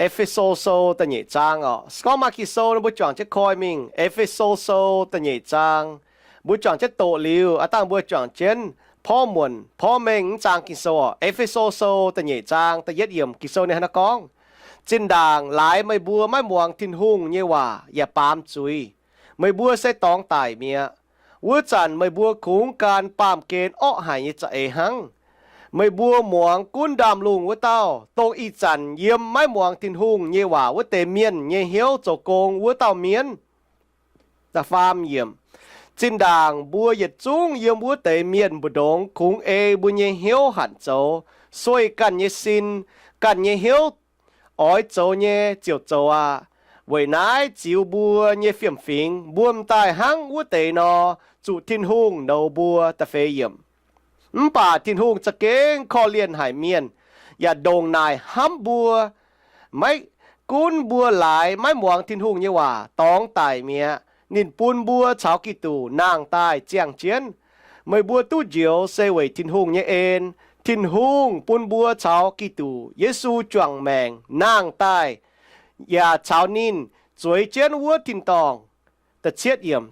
E^fe^so Sou da'nyeic zaang oc. Se gorngv maaih Ging-Sou mbuo juangc jienv koi mingh, E^fe^so Sou da'nyeic zaang. Mbuo juangc jienv doqc liuz, aav dangh mbuo juangc jienv porv muonc porv mengh mv zaang Ging-Sou oc. E^fe^so Sou da'nyeic zaang da'yietv yiemc Ging-Sou ninh hnangv naaiv gorngv, Zinh ndaangc laaix meih mbuo maiv muangx Tin-Hungh nyei waac yaac baamz zuiz, meih mbuo se dorngx daic mi'aqv. Wuov zanc meih mbuo kungx gan baamh gen orqv haic nyei za'eix hnangv. Meih mbuo muangx gunv ndaamv-lungh wuov dauh, dongh ih zanc yiem maiv muangx Tin-Hungh nyei waac wuov deix mienh nyei hnyouv zoux gong wuov dauh mienv. Zinh ndaangc mbuo yietc zungv yiem wuov deix mienh mbu'ndongx kungx ei mbuo nyei hnyouv hanc zoux, sueih ganh nyei sin, ganh nyei hnyouv oix zoux nyei ziouc zoux aqv. Weic naaiv ziux mbuo nyei fiem-fingx, mbuo m'daaih hnangv wuov deix nor, zuqc Tin-Hungh nouz mbuo. Da'feix yiemc. Mv baac Tin-Hungh za'gengh korv-lienh haic mienh, yaac ndongc naaic hnamv mbuo, maiv gunv mbuo laaix maiv muangx Tin-Hungh nyei waac dorngx daic mi'aqv, ninh bun mbuo caux Giduc nangh daaih ziangh jienv. Meih mbuo duqv njoux se weic Tin-Hungh nyei en. Tin-Hungh bun mbuo caux Giduc Yesu juangc maengc nangh daaih, yaac caux ninh zueiz jienv wuov tin-dorngh.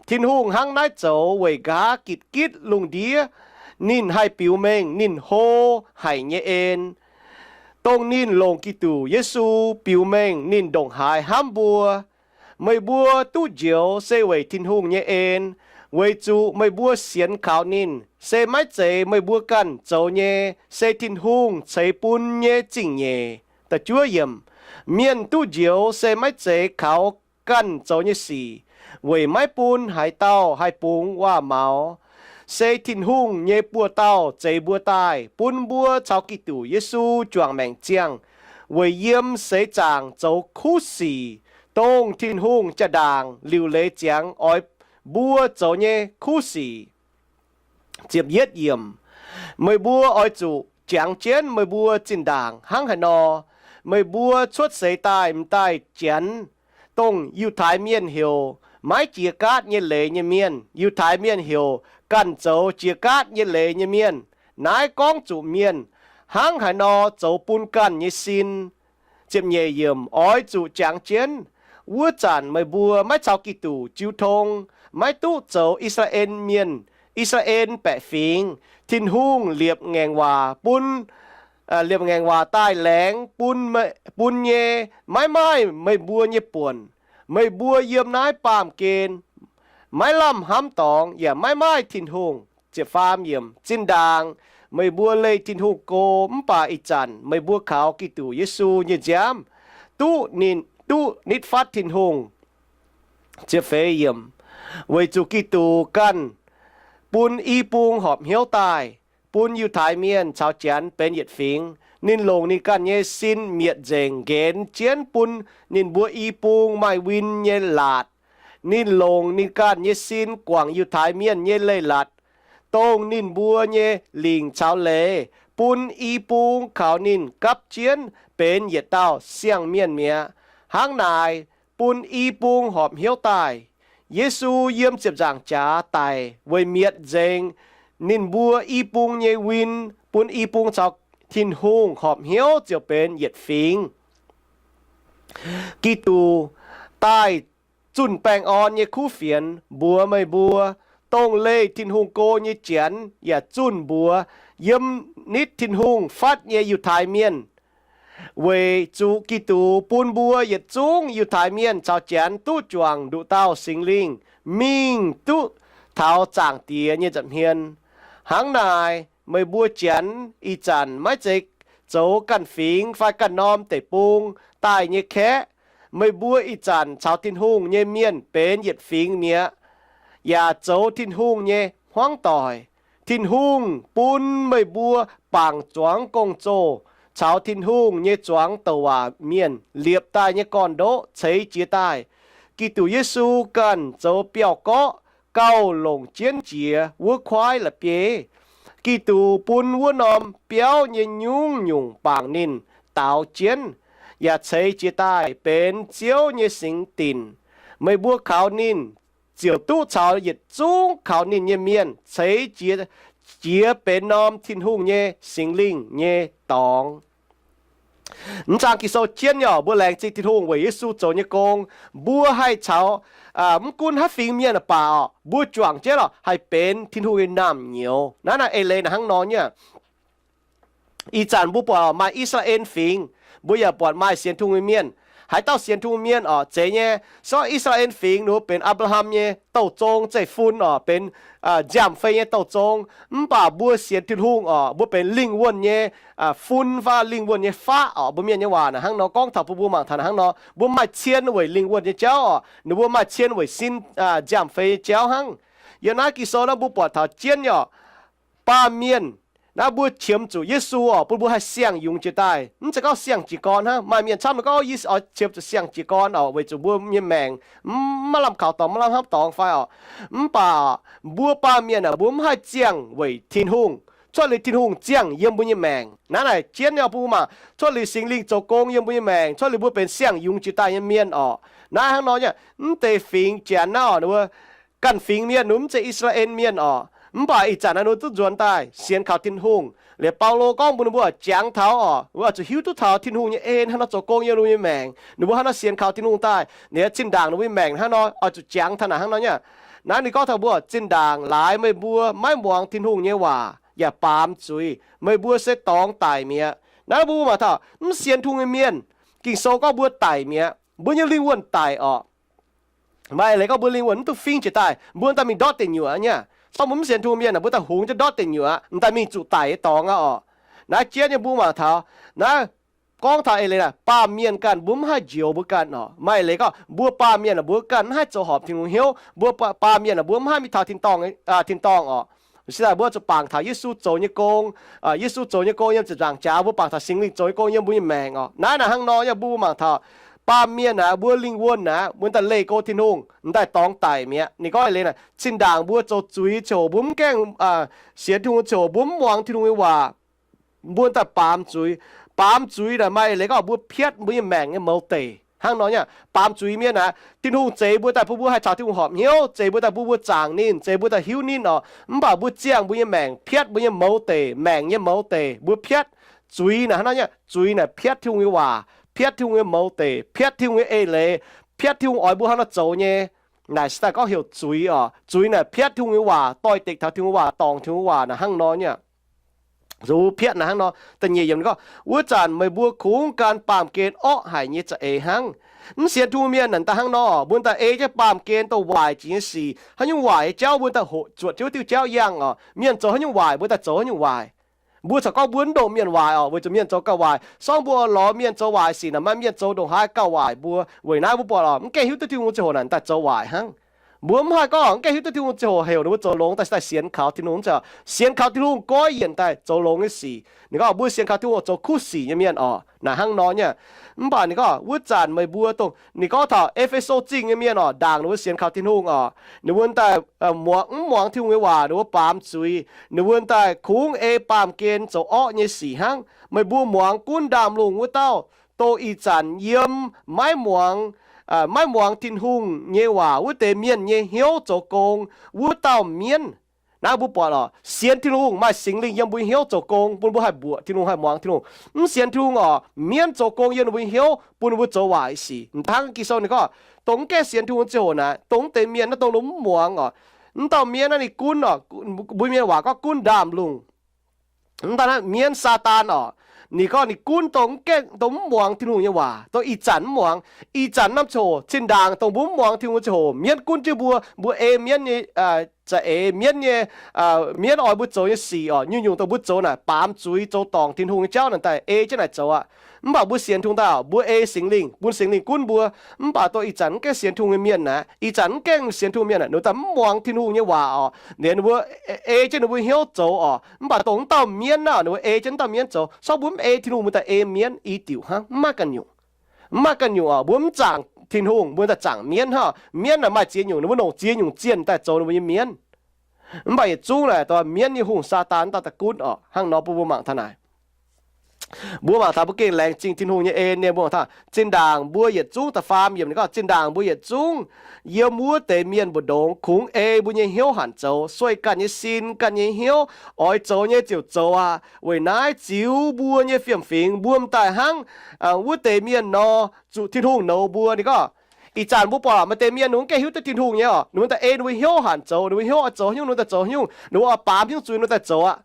Tin-Hungh hnangv naaiv zoux weic nqa'haav gitv-gitv lungh ndiev ninh haih biux mengh ninh hlo haic nyei en, dongh ninh longc Giduc Yesu biux mengh ninh ndongc haaix hnamv mbuo. Meih mbuo duqv njoux se weic Tin-Hungh nyei en, weic zuqc meih mbuo sienx kaux ninh. Se maiv zeiz meih mbuo ganh zoux nyei, se Tin-Hungh ceix bun nyei zingh nyeic. Mienh duqv njoux se maiv zeiz kaux ganh zoux nyei sic, weic maiv bun haaix dauh haih bungx waac-maux. Se Tin-Hungh nyei buoz-dauh zeix mbuo daaih, bun mbuo caux Giduc Yesu juangc maengc ziangh, weic yiem seix zaangc zoux kuv sic, dongh Tin-Hungh jaa-ndaangc liuc leiz ziangx oix mbuo zoux nyei kuv sic. Meih mbuo oix zuqc jangx jienv meih mbuo zinh ndaangc hnangv haaix nor. Meih mbuo cuotv seix daaih m'daaih Janx, dongh Yiutai Mienh heuc maiv jiex gaatv nyei leiz nyei mienh, Yiutai Mienh heuc ganh zoux jiex gaatv nyei leiz nyei mienh. Naaiv gorngv zuqc mienh hnangv haaix nor zoux bun ganh nyei sin. Oix zuqc jangx jienv, wuov zanc meih mbuo maiv caux Giduc jiu tong, maiv duqv zoux I^saa^laa^en Mienh, I^saa^laa^en baeqc fingx. Tin-Hungh liepc ngaengc waac bun, liepc ngaengc waac daaih laengz bun nyei maiv maaih meih mbuo nyei buonc. Meih mbuo yiem naaiv baamh gen maiv lamh hnamv dorngx yaac maiv maaih Tin-Hungh. Zinh ndaangc meih mbuo leih Tin-Hungh go, mv baac ih zanc meih mbuo kaux Giduc Yesu nyei nziaamv duqv, duqv nitv fatv Tin-Hungh. Weic zuqc Giduc ganh bun i bung horpc hnyouv daaih, bun Yiutai Mienh caux Janx benx yietc fingx. Ninh longc ninh ganh nyei sin mietc nzengc nqenx jienv bun ninh mbuo i bung maaih win nyei laatc. Ninh longc ninh ganh nyei sin guangc Yiutai Mienh nyei leiz-latc, dongh ninh mbuo nyei lingc caux leiz, bun i bung kaux ninh gapv jienv benx yietc dauh siang-mienh mi'aqv. Hnangv naaic, bun i bung horpc hnyouv daaih. Yesu yiem ziepc nzaangc jaax daic weic mietc nzengc ninh mbuo i bung nyei win, bun i bung caux Tin-Hungh horpc hnyouv ziouc benx yietc fingx. Giduc daaih zunh baengh orn nyei kuv fienx mbuox meih mbuo, dongh leih Tin-Hungh go nyei Janx yaac zunh mbuox yiem nitv Tin-Hungh fatv nyei Yiutai Mienh. Weic zuqc Giduc bun mbuo yietc zungv Yiutai Mienh caux Janx duqv juangc nduqc dauh Singx Lingh mingh duqv taux Zaangc Diex nyei nza'hmien. Hnangv naaic, meih mbuo Janx ih zanc maiv zeiz zoux ganh fingx fai ganh norm deic-bung daaih nyei kaeqv. Meih mbuo ih zanc caux Tin-Hungh nyei mienh benx yietc fingx mi'aqv, yaac zoux Tin-Hungh nyei hmuangv doic. Tin-Hungh bun meih mbuo bangc zuangx gong-zoh caux Tin-Hungh nyei zuangx douc waac mienh liepc daaih nyei gorn-ndoqv ceix jiez daaih. Giduc Yesu ganh zoux biauv-gorqv gauh longc jienv jiex wuov kuaaiv la'bieiv. Giduc bun wuov norm biauv nyei nyungc-nyungc bangc ninh daaux jienv, yaac ceix jiez daaih benx Ziouv nyei singx dinc. Meih mbuo kaux ninh ziouc duqv caux yietc zungv kaux ninh nyei mienh ceix jiez, jiex benx norm Tin-Hungh nyei Singx Lingh nyei dorngx. M'zang Ging-Sou jienv nyei orqc, mbuo laengz zingh Tin-Hungh weic Yesu zoux nyei gong, mbuo haih caux mv gunv haaix fingx mienh baac orqc, mbuo juangc jienv lorqc haih benx Tin-Hungh nyei naamh nyouz. Naaiv naaiv eix leiz naaic hnangv nor nyei. Ih zanc mbuo buatc maaih I^saa^laa^en Fingx, mbuo yaac buatc maaih sienx Tin-Hungh nyei mienh. Haaix dauh sienx Tin-Hungh mienh orqc, zeiz nyei, se gorngv I^saa^laa^en Fingx ninh mbuo benx Apc^laa^ham nyei douh zong zeiv-fun orqc, benx nziaamv-fei nyei douh zong. Mv baac mbuo sienx Tin-Hungh orqc, mbuo benx lingh wuonh nyei fun fai lingh wuonh nyei faqv orqc. Mbuo mienh nyei waac naaic hnangv nor gorngv taux bun mbuo mangc taux naaic hnangv nor, mbuo maaih cien weic lingh wuonh nyei jauv orqc, ninh mbuo maaih cien weic sin nziaamv-fei nyei jauv hnangv. Yiem naaiv Ging-Sou naaiv mbuo buatc taux jienv nyei orqc, baamh mienh naaiv mbuo qiemx zuqc Yesu orqc, bun mbuo haih siang-yungz jiex daaih. Mv zeiz gorngv siang jiez gorn hnangv. Maaih mienh camv gorngv, Yie oix qiemx zuqc siang jiez gorn orqc, weic zuqc mbuo nyei maengc maiv lamh kaux dorngx, maiv lamh hnamv dorngx fai orqc. Mv baac mbuo baamh mienh aah, mbuo mv haih ziangh weic Tin-Hungh. Cuotv liuz Tin-Hungh ziangh yiem mbuo nyei maengc. Naaiv naaic jienv nyei bun mbuo mangc, cuotv liuz Singx Lingh zoux gong yiem mbuo nyei maengc, cuotv liuz mbuo benx siang-yungz jiex daaih nyei mienh orqc. Naaiv hnangv nor nyei, mv deix fingx Janx naaiv orqc, ninh mbuo ganh fingx mienh, ninh mbuo mv zeiz I^saa^laa^en Mienh orqc. Mv baac ih zanc naaiv ninh mbuo duqv nzuonx daaih sienx kaux Tin-Hungh. Liuz Baulo gorngv mbuox ninh mbuo jangx taux orqc, mbuo oix zuqc hiuv duqv taux Tin-Hungh nyei en hnangv nor zoux gong yiem ninh mbuo nyei maengc. Ninh mbuo hnangv nor sienx kaux Tin-Hungh daaih, ninh cin-ndaangc ninh mbuo nyei maengc hnangv nor oix zuqc jangx taux naaic hnangv nor nyei. Naaiv ninh gorngv taux mbuo, zinh ndaangc laaix meih mbuo maiv muangx Tin-Hungh nyei waac yaac baamz zuiz, meih mbuo se dorngx daic mi'aqv. Naaiv mbuo mangc taux mv sienx Tin-Hungh nyei mienh, Ging-Sou gorngv mbuo daic mi'aqv, mbuo nyei lingh wuonh daic orqc. Maaih leiz gorngv mbuo lingh wuonh mv duqv fingx jiex daaih, mbuo daaih mingh ndortv deic nyuoqc nyei. Zorqv mbuo mv sienx Tin-Hungh mienh aah, mbuo daaih hungx jienv ndortv deic nyuoqc, m'daaih mingh zuqc daic nyei dorngx aqv orqc. Naaiv jienv nyei mbuo mangc taux, naaiv gorngv taux eix leiz naaic, baamh mienh ganh mbuo mv haih njoux mbuo ganh orqc. Maaih leiz gorngv mbuo baamh mienh aah, mbuo ganh mv haih zoux horpc Tin-Hungh hnyouv. Mbuo baamh mienh aah, mbuo mv haih mingh taux tin-dorngh orqc. Sin daaih mbuo zuqc bangc taux Yesu zoux nyei gong. Yesu zoux nyei gong yiem ziepc nzaangc jaax, mbuo bangc taux Singx Lingh zoux nyei gong yiem mbuo nyei maengc orqc. Naaiv naaic hnangv nor nyei, mbuo mangc taux baamh mienh aah, mbuo lingh wuonh aah, mbuo daaih leih go Tin-Hungh, m'daaih dorngx daic mi'aqv. Ninh gorngv eix leiz naaic, zinh ndaangc mbuo zoux zuiz ziangh hoc, mbuo mv gaengh sienx Tin-Hungh ziangh hoc, mbuo mv muangx Tin-Hungh nyei waac, mbuo daaih baamz zuiz. Baamz zuiz naaic maaih eix leiz gorngv mbuo piatv mbuo nyei maengc nyei mouz deic hnangv nor nyei. Baamz zuiz mienh aah, Tin-Hungh zeix mbuo daaih bun mbuo haih caux Tin-Hungh horpc hnyouv, zeix mbuo daaih bun mbuo zaangc ninh, zeix mbuo daaih hiuv ninh orqc. Mv baac mbuo ziangh mbuo nyei maengc, piatv mbuo nyei mouz deic, maengc nyei mouz deic, mbuo piatv. Zuiz naaic hnangv nor nyei, zuiz naaic piatv Tin-Hungh nyei waac, piatv Tin-Hungh nyei mouz deic, piatv Tin-Hungh nyei eix leiz, piatv Tin-Hungh oix mbuo hnangv nor zoux nyei. Naaic se daaih gorngv heuc zuiz orqc. Zuiz naaic piatv Tin-Hungh nyei waac, doix-dekc taux Tin-Hungh waac, dorngc Tin-Hungh waac naaic hnangv nor nyei. Zuiz piatv naaic hnangv nor. Da'nyeic yiemc gorngv, wuov zanc meih mbuo kungx gan baamh gen orqv haic nyei za'eix hnangv. Mv sienx Tin-Hungh mienh naaic daaih hnangv nor, mbuo daaih ei jienv baamh gen dongh waaic jiex nyei sic, haaix nyungc waaic nyei jauv mbuo daaih hoqc zuotc jienv wuov diuh jauv yangh orqc. Mienh zoux haaix nyungc waaic, mbuo daaih zoux haaix nyungc waaic. Mbuo corc gorngv mbuo mv ndongc mienh waaic orqc, weic zuqc mienh zoux gauh waaic. Se gorngv mbuo lorz mienh zoux waaic sic naaic, maaih mienh zoux ndongc haaix gauh waaic mbuo. Weic naaiv mbuo buatc lorqc, mv gaengh hiuv duqv Tin-Hungh ziangh hoc naaic daaih zoux waaic hnangv. Mbuo mv haih gorngv mv gaengh hiuv duqv Tin-Hungh ziangh hoc heuc ninh mbuo zoux longx daaih, daaih sienx kaux Tin-Hungh. Sienx kaux Tin-Hungh goiv yienc daaih zoux longx nyei sic. Ninh gorngv mbuo sienx kaux Tin-Hungh zoux kuv sic nyei mienh orqc, naaic hnangv nor nyei. Mv baac ninh gorngv wuov zanc meih mbuo dongh, ninh gorngv taux E^fe^so Zingh nyei mienh orqc, ndaangc ninh mbuo sienx kaux Tin-Hungh orqc, ninh mbuo daaih muangx, mv muangx Tin-Hungh nyei waac, ninh mbuo baamz zuiz, ninh mbuo daaih kungx ei baamh gen zoux orqv nyei sic hnangv. Meih mbuo muangx gunv ndaamv-lungh wuov dauh, dongh ih zanc yiem maiv muangx, maiv muangx Tin-Hungh nyei waac wuov deix mienh nyei hnyouv zoux gong, wuov dauh mienv. Naaiv mbuo buatc lorqc, sienx Tin-Hungh maaih Singx Lingh yiem mbuo nyei hnyouv zoux gong bun mbuo haih mbuoqc Tin-Hungh, haih muangx Tin-Hungh. Mv sienx Tin-Hungh orqc, mienv zoux gong yiem ninh mbuo nyei hnyouv bun ninh mbuo zoux waaic sic. M'daaih hnangv Ging-Sou ninh gorngv, dongh mv gaengh sienx Tin-Hungh ziangh hoc naaic, dongh mv deix mienh naaiv dongh ninh mv muangx orqc. Mv dauh mienv naaiv ninh gunv orqc, mbuo mienh waac gorngv gunv ndaamv-lungh. Mv daan naaiv mienv Saadaan orqc, ninh gorngv ninh gunv dongh mv gaengh, dongh mv muangx Tin-Hungh nyei waac, dongh ih zanc mv muangx. Ih zanc norm ziangh hoc, zinh ndaangc dongh mbuo mv muangx Tin-Hungh ziangh hoc, mienv gunv jienv mbuo, mbuo ei mienv nyei za'eix, mienv nyei, mienv oix mbuo zoux nyei sic orqc, nyungc-nyungc dongh mbuo zoux naaic baamz zuiz, zoux dorngc Tin-Hungh nyei jauv naaic daaih ei jienv naaic zoux aqv. Mv baac mbuo sienx Tin-Hungh daaih orqc, mbuo ei Singx Lingh, bun Singx Lingh gunv mbuo. Mv baac dongh ih zanc mv gaengh sienx Tin-Hungh nyei mienh naaic, ih zanc mv gaengh sienx Tin-Hungh mienh naaic, ninh daaih mv muangx Tin-Hungh nyei waac orqc, liuz ninh mbuo ei jienv ninh mbuo hnyouv zoux orqc. Mv baac dongh mv dauh mienv naaic, ninh mbuo ei jienv mv dauh mienv zoux. Se gorngv mbuo mv ei Tin-Hungh, mbuo daaih ei mienv, i diuc hnangv, mv maaih ganh nyungc. Mv maaih ganh nyungc orqc, mbuo mv zaangc Tin-Hungh, mbuo daaih zaangc mienv hnangv. Mienv naaic maaih ziex nyungc, ninh mbuo longc ziex nyungc zienh daaih zoux ninh mbuo nyei mienv. Mv baac yietc zungv naaic dongh mienv nyei hungh Saadaan daaih daaih gunv orqc. Hnangv nor bun mbuo mangc taux naaic. Mbuo mangc taux mbuo gengh laengz zingh Tin-Hungh nyei en nyei, mbuo mangc taux zinh ndaangc mbuo yietc zungv, da'faam yiemc ninh gorngv, zinh ndaangc mbuo yietc zungv yiem wuov deix mienh mbu'ndongx kungx ei mbuo nyei hnyouv hanc zoux, sueih ganh nyei sin, ganh nyei hnyouv, oix zoux nyei ziouc zoux aqv. Weic naaiv ziux mbuo nyei fiem-fingx, mbuo m'daaih hnangv wuov deix mienh nor, zuqc Tin-Hungh nouz mbuo. Ninh gorngv, ih zanc mbuo buatc maaih deix mienh ninh mbuo gengh hiuv duqv Tin-Hungh nyei oc, ninh mbuo daaih ei ninh mbuo hnyouv hanc zoux, ninh mbuo hnyouv oix zoux haaix nyungc ninh mbuo daaih zoux haaix nyungc, ninh mbuo oix baamz haaix nyungc zuiz ninh mbuo daaih zoux aqv.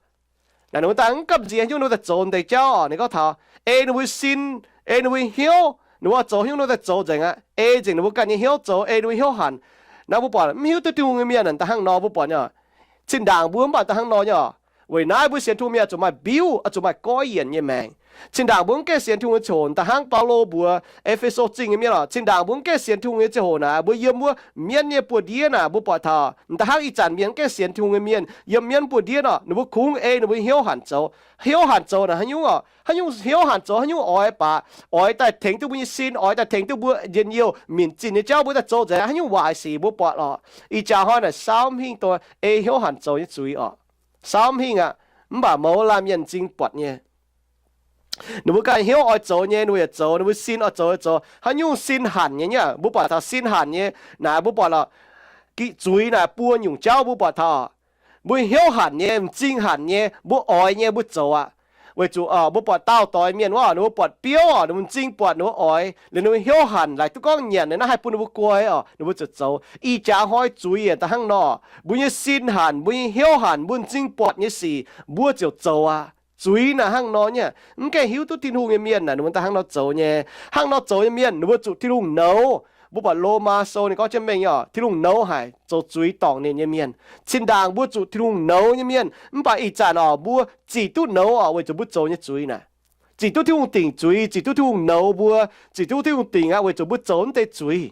Naaic ninh mbuo daaih mv gamh nziex haaix nyungc ninh mbuo daaih zoux deix jauv oc. Ninh gorngv taux ei ninh mbuo sin, ei ninh mbuo hnyouv, ninh mbuo oix zoux haaix nyungc ninh mbuo daaih zoux nzengc aqv. Ei nzengc ninh mbuo ganh nyei hnyouv zoux, ei ninh mbuo hnyouv hanc. Naaiv mbuo buatc mv hiuv duqv Tin-Hungh nyei mienh naaic da'hnangv nor, mbuo buatc nyei, zinh ndaangc mbuo mv baac da'hnangv nor nyei oc. Weic naaiv mbuo sienx Tin-Hungh mienh oix zuqc maaih mbiuv, oix zuqc maaih goiv yienc nyei maengc. Zinh ndaangc mbuo mv gaengh sienx Tin-Hungh nyei ziangh hoc, da'hnangv Baulo mbuox E^fe^so Zingh nyei mienh oc, zinh ndaangc mbuo mv gaengh sienx Tin-Hungh nyei ziangh hoc naaic, mbuo yiem wuov mienv nyei buoz-ndiev naaic, mbuo buatc taux da'hnangv ih zanc mienh mv gaengh sienx Tin-Hungh nyei mienh yiem mienv buoz-ndiev oc, ninh mbuo kungx ei ninh mbuo hnyouv hanc zoux. Hnyouv hanc zoux naaic haaix nyungc oc? Haaix nyungc hnyouv hanc zoux, haaix nyungc oix baac oix daaih tengx duqv mbuo nyei sin, oix daaih tengx duqv mbuo njien-youh minc zinh nyei jauv mbuo daaih zoux nzengc, haaix nyungc waaic sic mbuo buatc oc. Ih jaax hnoi naaic saamv hingh dongh ei hnyouv hanc zoux nyei zuiz oc. Saamv hingh aqv, mv baac mouz laanh mienh m'zing buatc nyei. Ninh mbuo ganh hnyouv oix zoux nyei ninh mbuo yaac zoux, ninh mbuo sin oix zoux yaac zoux. Haaix nyungc sin hanc nyei nyei, mbuo buatc taux sin hanc nyei naaic, mbuo buatc lorqc, zuiz naaic buo nyungc jauv mbuo buatc taux. Mbuo hnyouv hanc nyei, m'zing hanc nyei, mbuo oix nyei mbuo zoux aqv. Weic zuqc mbuo buatc daauh doix mienh wuov, ninh mbuo buatc biouv oc, ninh mbuo m'zing buatc, ninh mbuo oix, liuz ninh mbuo hnyouv hanc laaic duqv gorngv nyanc, naaiv haih bun ninh mbuo guai oc, ninh mbuo ziouc zoux. Ih jaax hnoi zuiz yaac da'hnangv nor, mbuo nyei sin hanc, mbuo nyei hnyouv hanc, mbuo m'zing buatc nyei sic mbuo ziouc zoux aqv. Zuiz naaic hnangv nor nyei, mv gaengh hiuv duqv Tin-Hungh nyei mienh naaic ninh mbuo da'hnangv nor zoux nyei. Hnangv nor zoux nyei mienh ninh mbuo zuqc Tin-Hungh nouz. Mbuo buatc Lomaa Sou ninh gorngv jienv mengh nyei oc, Tin-Hungh nouz haic zoux zuiz dorngc ninh nyei mienh. Zinh ndaangc mbuo zuqc Tin-Hungh nouz nyei mienh, mv baac ih zanc oc mbuo zic duqv nouz oc, weic zuqc mbuo zoux nyei zuiz naaic. Zic duqv Tin-Hungh dingc zuiz, zic duqv Tin-Hungh nouz mbuo, zic duqv Tin-Hungh dingc aqv, weic zuqc mbuo zoux mv deix zuiz.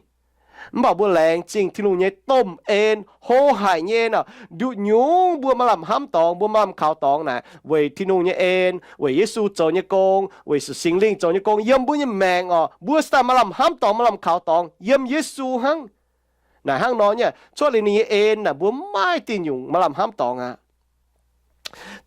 Mv baac mbuo laengz zingh Tin-Hungh nyei domh en, hlo haic nyei nor, nduqc nyungc mbuo maaih lamh hnamv dorngx, mbuo maaih lamh kaux dorngx naaic, weic Tin-Hungh nyei en, weic Yesu zoux nyei gong, weic Singx Lingh zoux nyei gong yiem mbuo nyei maengc oc, mbuo se daaih maaih lamh hnamv dorngx, maaih lamh kaux dorngx yiem Yesu hnangv. Naaic hnangv nor nyei, cuotv liuz ninh nyei en naaic, mbuo mv maaih diuh nyungc maaih lamh hnamv dorngx aqv.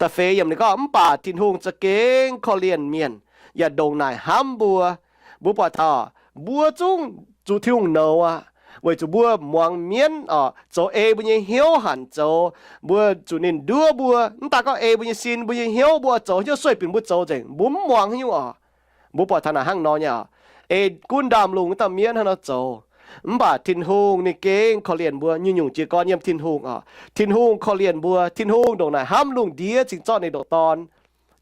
Da'feix yiemc ninh gorngv, mv baac Tin-Hungh za'gengh korv-lienh mienh, yaac ndongc naaic hnamv mbuo. Mbuo buatc taux mbuo zungv zuqc Tin-Hungh nouz aqv, weic zuqc mbuo muangx mienv oc, zoux ei mbuo nyei hnyouv hanc zoux. Mbuo zuqc ninh nduov mbuo, mv daaih gorngv ei mbuo nyei sin, mbuo nyei hnyouv, mbuo zoux hnyouv sueih binc mbuo zoux nzengc, mbuo mv muangx haaix nyungc oc. Mbuo buatc taux naaic hnangv nor nyei oc, ei gunv ndaamv-lungh wuov dauh mienv hnangv nor zoux. Mv baac Tin-Hungh ninh gengh korv-lienh mbuo, nyungc-nyungc jiez gorn yiem Tin-Hungh oc. Tin-Hungh korv-lienh mbuo, Tin-Hungh ndongc naaic hnamv lungh ndiev cingx zorqv ninh ndoqc Dorn.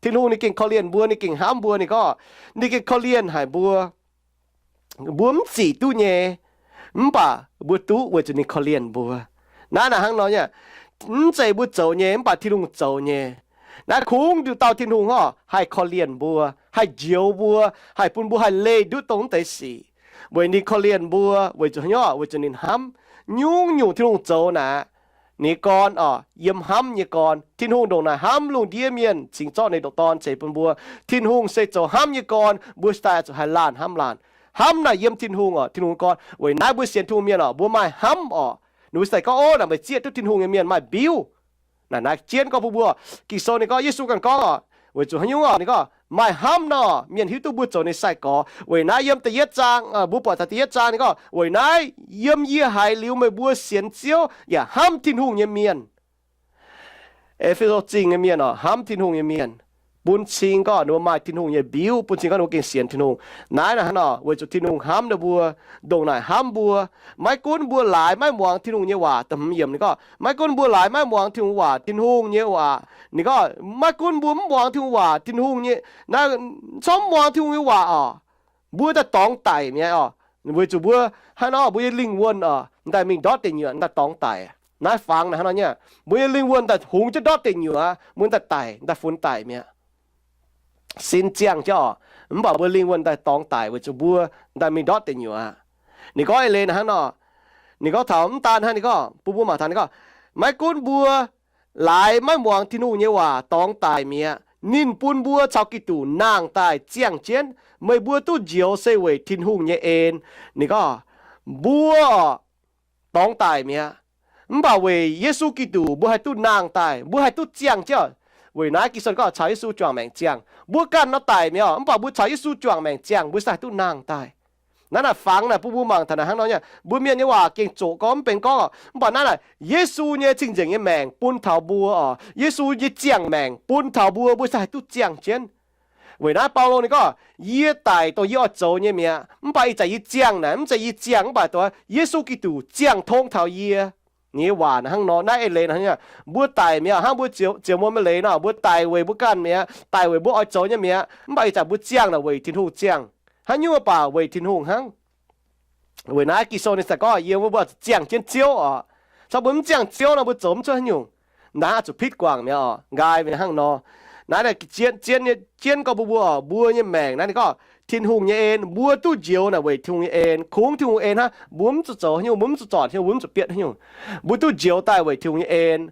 Tin-Hungh ninh gengh korv-lienh mbuo, ninh gengh hnamv mbuo, ninh gorngv, ninh gengh korv-lienh haic mbuo. Mbuo mv zic duqv nyei, mv baac mbuo duqv weic zuqc ninh korv-lienh mbuo. Naaiv naaic hnangv nor nyei, mv zeiz mbuo zoux nyei, mv baac Tin-Hungh zoux nyei. Naaiv kungx nduqc dauh Tin-Hungh hnangv haih korv-lienh mbuo, haih njoux mbuo, haih bun mbuo haih leih nduqv dongh mv deix sic. Weic ninh korv-lienh mbuo, weic zuqc haaix nyungc? Weic zuqc ninh hnamv. Nyungc-nyungc Tin-Hungh zoux naaic, ninh nyei gorn oc, yiem hnamv nyei gorn. Tin-Hungh ndongc naaic hnamv lungh ndiev mienh cingx zorqv ninh ndoqc Dorn ceix bun mbuo. Tin-Hungh se zoux hnamv nyei gorn, mbuo se daaih zuqc haih laanh hnamv laanh. Hnamv naaic yiem Tin-Hungh oc, Tin-Hungh nyei gorn. Weic naaiv mbuo sienx Tin-Hungh mienh oc, mbuo maaih hnamv oc. Ninh mbuo se daaih gorngv, ov, naaic meih zieqv duqv Tin-Hungh nyei mienh maaih mbiuv. Naaic naaiv jienv gorngv bun mbuo, Ging-Sou ninh gorngv, Yesu ganh gorngv oc, weic zuqc haaix nyungc oc? Ninh gorngv maaih hnamv nor, mienh hiuv duqv mbuo zoux ninh sai-gorx. Weic naaiv yiem da'yietv zaang, mbuo buatc taux da'yietv zaang ninh gorngv, weic naaiv yiem yie haiz liuz meih mbuo sienx Ziouv yaac hnamv Tin-Hungh nyei mienh. E^fe^so Zingh nyei mienh oc, hnamv Tin-Hungh nyei mienh, bun cing gorngv ninh mbuo maaih Tin-Hungh nyei mbiuv, bun cing gorngv ninh mbuo gengh sienx Tin-Hungh. Naaiv naaic hnangv nor, weic zuqc Tin-Hungh hnamv ninh mbuo, ndongc naaic hnamv mbuo. Maiv gunv mbuo laaix maiv muangx Tin-Hungh nyei waac, da'hmz yiemc ninh gorngv, maiv gunv mbuo laaix maiv muangx Tin-Hungh waac, Tin-Hungh nyei waac, ninh gorngv maiv gunv mbuo mv muangx Tin-Hungh waac, Tin-Hungh nyei, naaiv, corc mv muangx Tin-Hungh nyei waac oc, mbuo daaih dorngx daic mi'aqv oc. Weic zuqc mbuo hnangv nor, mbuo nyei lingh wuonh oc, daaih mingh ndortv deic nyuoqc, daaih dorngx daic. Naaiv fangx naaic hnangv nor nyei, mbuo nyei lingh wuonh daaih hungx jienv ndortv deic nyuoqc, mbuo daaih daic, daaih funx daic mi'aqv. Sin ziangh jienv oc, mv baac mbuo lingh wuonh daaih dorngx daic weic zuqc mbuo daaih mingh ndortv deic nyuoqc aqv. Ninh gorngv eix leiz naaic hnangv nor, ninh gorngv taux mv daan hnangv, ninh gorngv bun mbuo mangc taux, ninh gorngv, maiv gunv mbuo laaix maiv muangx Tin-Hungh nyei waac dorngx daic mi'aqv. Ninh bun mbuo caux Giduc nangh daaih ziangh jienv, meih mbuo duqv njoux se weic Tin-Hungh nyei en. Ninh gorngv, mbuo dorngx daic mi'aqv. Mv baac weic Yesu Giduc mbuo haih duqv nangh daaih, mbuo haih duqv ziangh jienv. Weic naaiv Ging-Sou gorngv caux Yesu juangc maengc ziangh. Mbuo ganh nor daic mi'aqv, mv baac mbuo caux Yesu juangc maengc ziangh, mbuo se haih duqv nangh daaih. Naaiv naaic fangx naaic bun mbuo mangc taux naaic hnangv nor nyei, mbuo mienh nyei waac gengh zoqc gorngv mv benx gorngv oc. Mv baac naaiv naaic Yesu nyei cing-nzengc nyei maengc bun taux mbuo oc. Yesu nyei ziangh maengc bun taux mbuo, mbuo se haih duqv ziangh jienv. Weic naaiv Baulo ninh gorngv, yie daic dongh yie oix zoux nyei mi'aqv, mv baac ih zanc yie ziangh naaic, mv zeiz yie ziangh, mv baac dongh Yesu Giduc ziangh tong taux yie. Ninh nyei waac naaic hnangv nor, naaiv eix leiz naaic hnangv, mbuo daic mi'aqv, hnangv mbuo ziouc, ziouc muonz maaih leiz nor, mbuo daic weic mbuo ganh mi'aqv, daic weic mbuo oix zoux nyei mi'aqv, mv baac ih zanc mbuo ziangh naaic weic Tin-Hungh ziangh. Haaix nyungc mv baac weic Tin-Hungh hnangv. Weic naaiv Ging-Sou ninh se gorngv, yie mbuo oix zuqc ziangh jienv Ziouv oc. Caux mbuo mv ziangh Ziouv nor, mbuo zoux mv cuotv haaix nyungc. Naaiv oix zuqc pitv guangc mi'aqv oc. Nqaai mingh hnangv nor. Naaiv naaic jienv, jienv, jienv gorngv mbuo mbuo oc, mbuo nyei maengc naaiv ninh gorngv Tin-Hungh nyei en, mbuo duqv njoux naaic weic Tin-Hungh nyei en. Kungx Tin-Hungh en hnangv, mbuo mv zuqc zoux haaix nyungc, mbuo mv zuqc zornc haaix nyungc, mbuo mv zuqc bietv haaix nyungc. Mbuo duqv njoux daaih weic Tin-Hungh nyei en.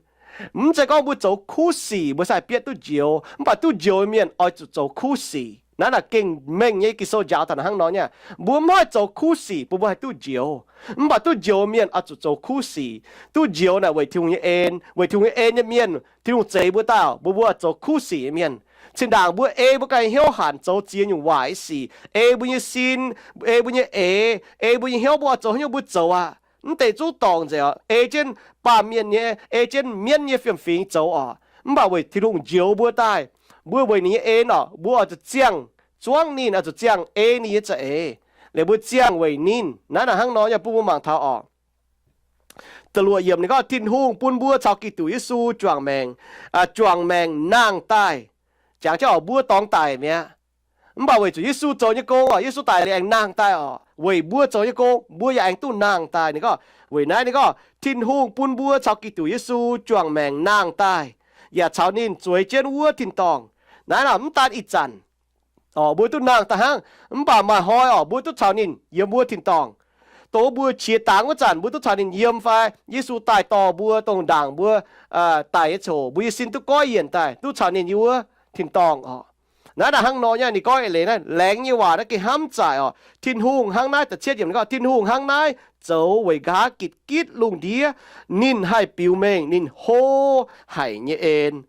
Mv zeiz gorngv mbuo zoux kuv sic mbuo sai bietv duqv njoux, mv baac duqv njoux mienh oix zuqc zoux kuv sic. Naaiv naaic gengh mengh nyei Ging-Sou njaaux taux hnangv nor nyei. Mbuo mv haih zoux kuv sic bun mbuo haih duqv njoux, mv baac duqv njoux mienh oix zuqc zoux kuv sic. Duqv njoux naaic weic Tin-Hungh nyei en. Weic Tin-Hungh nyei en nyei mienh, Tin-Hungh zeix mbuo daaih, mbuo, mbuo zoux kuv sic nyei mienh. Cin-ndaangc mbuo ei mbuo ganh hnyouv hanc zoux ziex nyungc waaic sic, ei mbuo nyei sin, ei mbuo nyei eix, ei mbuo nyei hnyouv, mbuo oix zoux haaix nyungc mbuo zoux aqv. Mv deix zungv dorngc nzengc oc. Ei jienv baamh mienh nyei, ei jienv mienv nyei fiem-fingx zoux oc. Mv baac weic Tin-Hungh njoux mbuo daaih, mbuo weic ninh nyei en oc, mbuo oix zuqc ziangh zuangv ninh, oix zuqc ziangh ei ninh nyei za'eix, liuz mbuo ziangh weic ninh. Naaiv naaic hnangv nor yaac bun mbuo mangc taux oc. Da'luoqc yiemc ninh gorngv Tin-Hungh bun mbuo caux Giduc Yesu juangc maengc, juangc maengc nangh daaih. Jangx jienv oc, mbuo dorngx daic mi'aqv. Mv baac weic zuqc Yesu zoux nyei gong oc, Yesu daic liuz aengx nangh daaih oc. Weic mbuo zoux nyei gong, mbuo yaac aengx duqv nangh daaih. Ninh gorngv, weic naaiv ninh gorngv Tin-Hungh bun mbuo caux Giduc Yesu juangc maengc nangh daaih, yaac caux ninh zueiz jienv wuov tin-dorngh. Naaiv nor mv daan ih zanc oc, mbuo duqv nangh daaih hnangv, mv baac maaih hnoi oc, mbuo duqv caux ninh yiem wuov tin-dorngh. Dongh mbuo qiex dangx wuov zanc, mbuo duqv caux ninh yiem fai Yesu daaih dorh mbuo dongh ndaangc mbuo daic nyei coc, mbuo nyei sin duqv goiv yienc daaih, duqv caux ninh yiem wuov tin-dorngh oc. Naaiv naaic hnangv nor nyei, ninh gorngv eix leiz naaiv laengz nyei waac naaiv gengh hnamv zaaic oc. Tin-Hungh hnangv naaiv, da'cietv yiemc ninh gorngv, Tin-Hungh hnangv naaiv zoux weic nqa'haav gitv gitv lungh ndiev ninh haih biux mengh ninh hlo haic nyei en.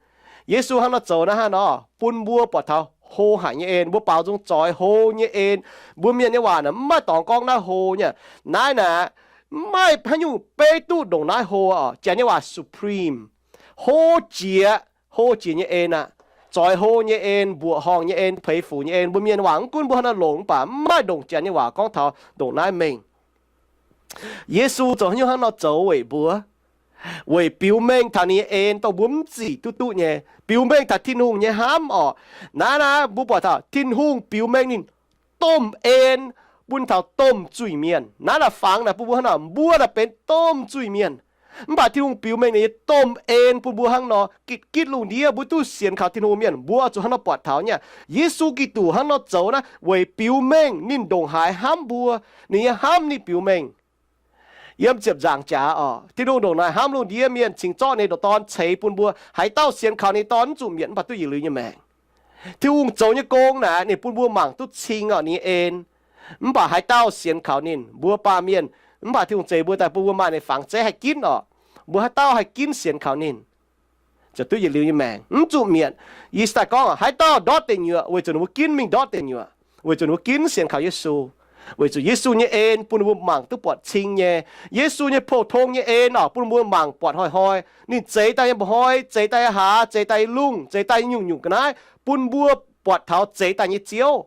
Yesu hnangv nor zoux naaiv hnangv nor bun mbuo buatc taux hlo haic nyei en. Mbuo baaux nzung zoix hlo nyei en. Mbuo mienh nyei waac naaic mv maaih dorngx gorngv naaiv hlo nyei. Naaiv naaic mv maaih haaix nyungc beiv duqv ndongc naaiv hlo oc. Janx nyei waac supreme, hlo jiex, hlo jiex nyei en aqv. Zoix hlo nyei en, mbuoqc horngh nyei en, peix fuc nyei en. Mbuo mienh waac mv gunv mbuo haaix nor longc mv baac mv maaih ndongc janx nyei waac gorngv taux ndongc naaiv mengh. Yesu zoux haaix nyungc hnangv nor zoux weic mbuo, weic biux mengh taux ninh nyei en dongh mbuo mv zic duqv duqv nyei, biux mengh taux Tin-Hungh nyei hnamv oc. Naaiv naaiv mbuo buatc taux Tin-Hungh biux mengh ninh domh en bun taux domh zuiz-mienh. Naaiv naaic fangx naaic bun mbuo hnangv naaic, mbuo naaic benx domh zuiz-mienh. Mv baac Tin-Hungh biux mengh ninh nyei domh en bun mbuo hnangv nor, gitv gitv lungh ndiev mbuo duqv sienx kaux Tin-Hungh mienh, mbuo zuqc hnangv nor buatc taux nyei. Yesu Giduc hnangv nor zoux naaiv weic biux mengh ninh ndongc haaix hnamv mbuo. Ninh nyei hnamv ninh biux mengh. Yiem ziepc nzaangc jaax oc, Tin-Hungh ndongc naaic hnamv lungh ndiev mienh cingx zorqv ninh nyei ndoqc Dorn ceix bun mbuo. Haaix dauh sienx kaux ninh Dorn mv zuqc mietc mv baac duqv yietc liuz nyei maengc. Tin-Hungh zoux nyei gong naaic ninh bun mbuo mangc duqv cing oc ninh nyei en. Mv baac haaix dauh sienx kaux ninh, mbuo baamh mienh, mv baac Tin-Hungh zeix mbuo daaih bun mbuo maaih ninh fangx zeiv haih ginv oc. Mbuo haaix dauh haih ginv sienx kaux ninh ziouc duqv yietc liuz nyei maengc, mv zuqc mietc. Yie daaih gorngv haaix dauh ndortv deic nyuoqc weic zuqc ninh mbuo ginv mingh ndortv deic nyuoqc, weic zuqc ninh mbuo ginv sienx kaux Yesu. Weic zuqc Yesu nyei en bun ninh mbuo mangc duqv buatc cing nyei. Yesu nyei pou-tong nyei en oc bun mbuo mangc buatc hnoi-hnoi. Ninh zeix daaih nyei mba'hnoi, zeix daaih nyei hlaax, zeix daaih nyei lungh, zeix daaih nyei nyungc-nyungc ga'naaiv bun mbuo buatc taux zeix daaih nyei Ziouv.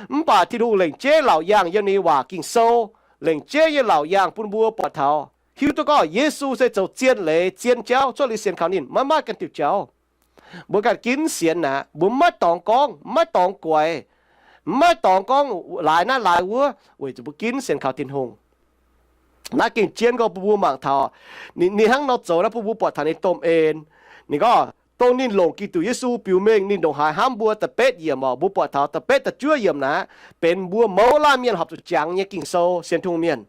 Mv baac Tin-Hungh lengc jeiv laauc yaangh yiem ninh nyei waac Ging-Sou, lengc jeiv nyei laauc yaangh bun mbuo buatc taux, hiuv duqv gorngv Yesu se zoux zien leiz zien jauv, cuotv liuz sienx kaux ninh maiv maaih ganh diuc jauv. Mbuo ganh ginv sienx naaic, mbuo maiv dorngx gorngv, maiv dorngx guaix, maiv dorngx gorngv laaix naaiv laaix wuov, weic zuqc mbuo ginv sienx kaux Tin-Hungh. Naaiv gengh jienv gorngv bun mbuo mangc taux ninh, ninh hnangv nor zoux naaiv bun mbuo buatc taux ninh domh en. Ninh gorngv dongh ninh longc Giduc Yesu biux mengh ninh ndongc haaix hnamv mbuo da'betv yiemc oc, mbuo buatc taux da'betv da'juov yiemc naaic, benx mbuo mouz laanh mienh horpc zuqc jangx nyei Ging-Sou, sienx Tin-Hungh mienh.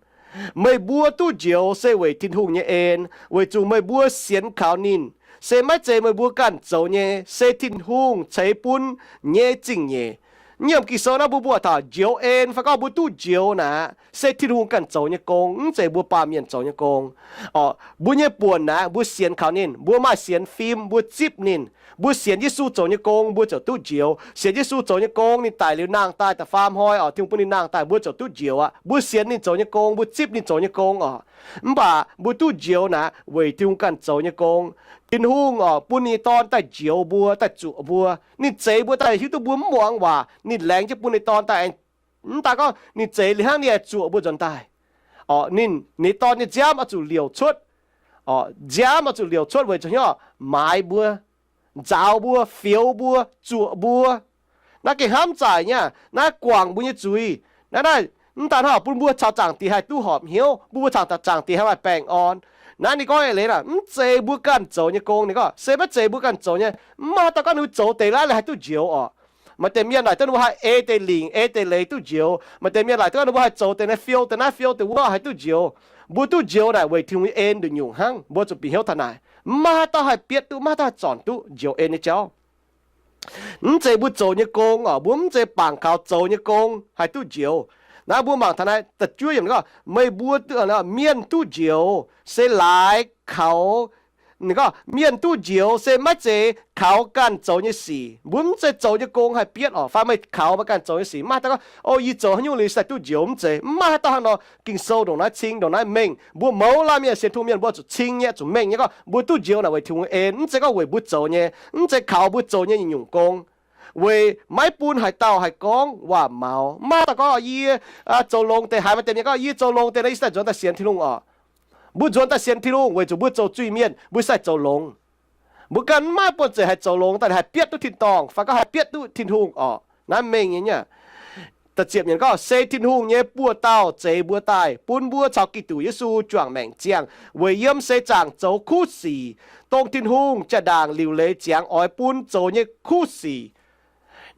Meih mbuo duqv njoux se weic Tin-Hungh nyei en, weic zuqc meih mbuo sienx kaux ninh. Se maiv zeiz meih mbuo ganh zoux nyei, se Tin-Hungh ceix bun nyei zingh nyeic. Nyiemc Ging-Sou naaiv mbuo mbuox taux njoux en fai gorngv mbuo duqv njoux naaic, se Tin-Hungh ganh zoux nyei gong, mv zeiz mbuo baamh mienh zoux nyei gong. Orqc, mbuo nyei buonc naaic mbuo sienx kaux ninh, mbuo maaih sienx fim, mbuo zipv ninh. Mbuo sienx Yesu zoux nyei gong, mbuo ziouc duqv njoux. Sienx Yesu zoux nyei gong, ninh daic liuz nangh daaih da'faam hnoi, orqc, Tin-Hungh bun ninh nangh daaih, mbuo ziouc duqv njoux aqv. Mbuo sienx ninh zoux nyei gong, mbuo zipv ninh zoux nyei gong, orqc. Mv baac mbuo duqv njoux naaic weic Tin-Hungh ganh zoux nyei gong. Tin-Hungh, orqc, bun ninh nyei Dorn daaih njoux mbuo, daaih zuoqc mbuo. Ninh zeix mbuo daaih hiuv duqv mbuo mv muangx waac, ninh laengz jienv bun ninh Dorn daaih aengx, mv daan gorngv ninh zeix liuz hnangv, ninh aengx zuoqc mbuo nzuonx daaih. Orqc, ninh, ninh Dorn nyei nziaamv oix zuqc liouc cuotv. Orqc, nziaamv oix zuqc liouc cuotv weic zuqc hnyouv maaiz mbuo, nzaaux mbuo, fioux mbuo, zuoqc mbuo. Naaiv gengh hnamv zaaic nyei aqv. Naaiv guangc mbuo nyei zuiz. Naaiv, naaiv mv daan hnangv bun mbuo caux Zaangc Diex haih duqv horpc hnyouv, bun mbuo caux Zaangc Diex haih maaih baengh orn. Naaiv ninh gorngv eix leiz naaic, mv zeiz mbuo ganh zoux nyei gong. Ninh gorngv se maiv zeiz mbuo ganh zoux nyei. Mv maaih haaix dauh gorngv ninh mbuo zoux deix laiv haih duqv njoux orqc. Maaih deix mienh laaic duqv ninh mbuo haih ei deix lingc, ei deix leiz duqv njoux. Maaih deix mienh laaic duqv ninh mbuo haih zoux deix naaiv fiou deix naaiv fiou deix wuov haih duqv njoux. Mbuo duqv njoux naaic weic Tin-Hungh nyei en nduqc nyungc hnangv. Mbuo zuqc bieqc hnyouv taux naaic. Mv maaih haaix dauh haih bietv duqv, mv maaih haaix dauh haih zornc duqv njoux en nyei jauv. Mv zeiz mbuo zoux nyei gong orqc. Mbuo mv zeiz bangc kaux zoux nyei gong haih duqv njoux. Naaiv mbuo mangc taux naaiv da'juov yiemc gorngv, meih mbuo, mienh duqv njoux se laaix kaux, ninh gorngv mienh duqv njoux se maiv zeiz kaux ganh zoux nyei sic. Mbuo mv zeiz zoux nyei gong haih bietv orqc, fai meih kaux meih ganh zoux nyei sic. Mv maaih haaix dauh gorngv, o, yie zoux haaix nyungc liuz cingx daaih duqv njoux, mv zeiz. Mv maaih haaix dauh hnangv nor. Ging-Sou ndongc naaiv cing, ndongc naaiv mengh. Mbuo mouz laanh mienh sienx Tin-Hungh mienh mbuo zuqc cing nyei, zuqc mengh nyei gorngv mbuo duqv njoux naaic weic Tin-Hungh en, mv zeiz gorngv weic mbuo zoux nyei, mv zeiz kaux mbuo zoux nyei nyungc-nyungc gong. Weic maiv bun haaix dauh haih gorngv waac-maux. Mv maaih haaix dauh gorngv, yie zoux longx deix. Haiz maaih deix mienh gorngv, yie zoux longx deix nor, yie cingx daaih nzuonx daaih sienx Tin-Hungh orqc. Mbuo nzuonx daaih sienx Tin-Hungh weic zuqc mbuo zoux zuiz-mienh, mbuo cingx daaih zoux longx. Mbuo ganh maiv buonv-zeic haih zoux longx daaih haih bietv duqv tin-dorngh fai gorngv haih bietv duqv Tin-Hungh orqc. Naaiv mengh nyei aqv. Da'ziepc yiemc gorngv, se Tin-Hungh nyei buoz-dauh zeix mbuo daaih, bun mbuo caux Giduc Yesu juangc maengc ziangh, weic yiem seix zaangc zoux kuv sic, dongh Tin-Hungh jaa-ndaangc liuc leiz ziangx oix bun zoux nyei kuv sic.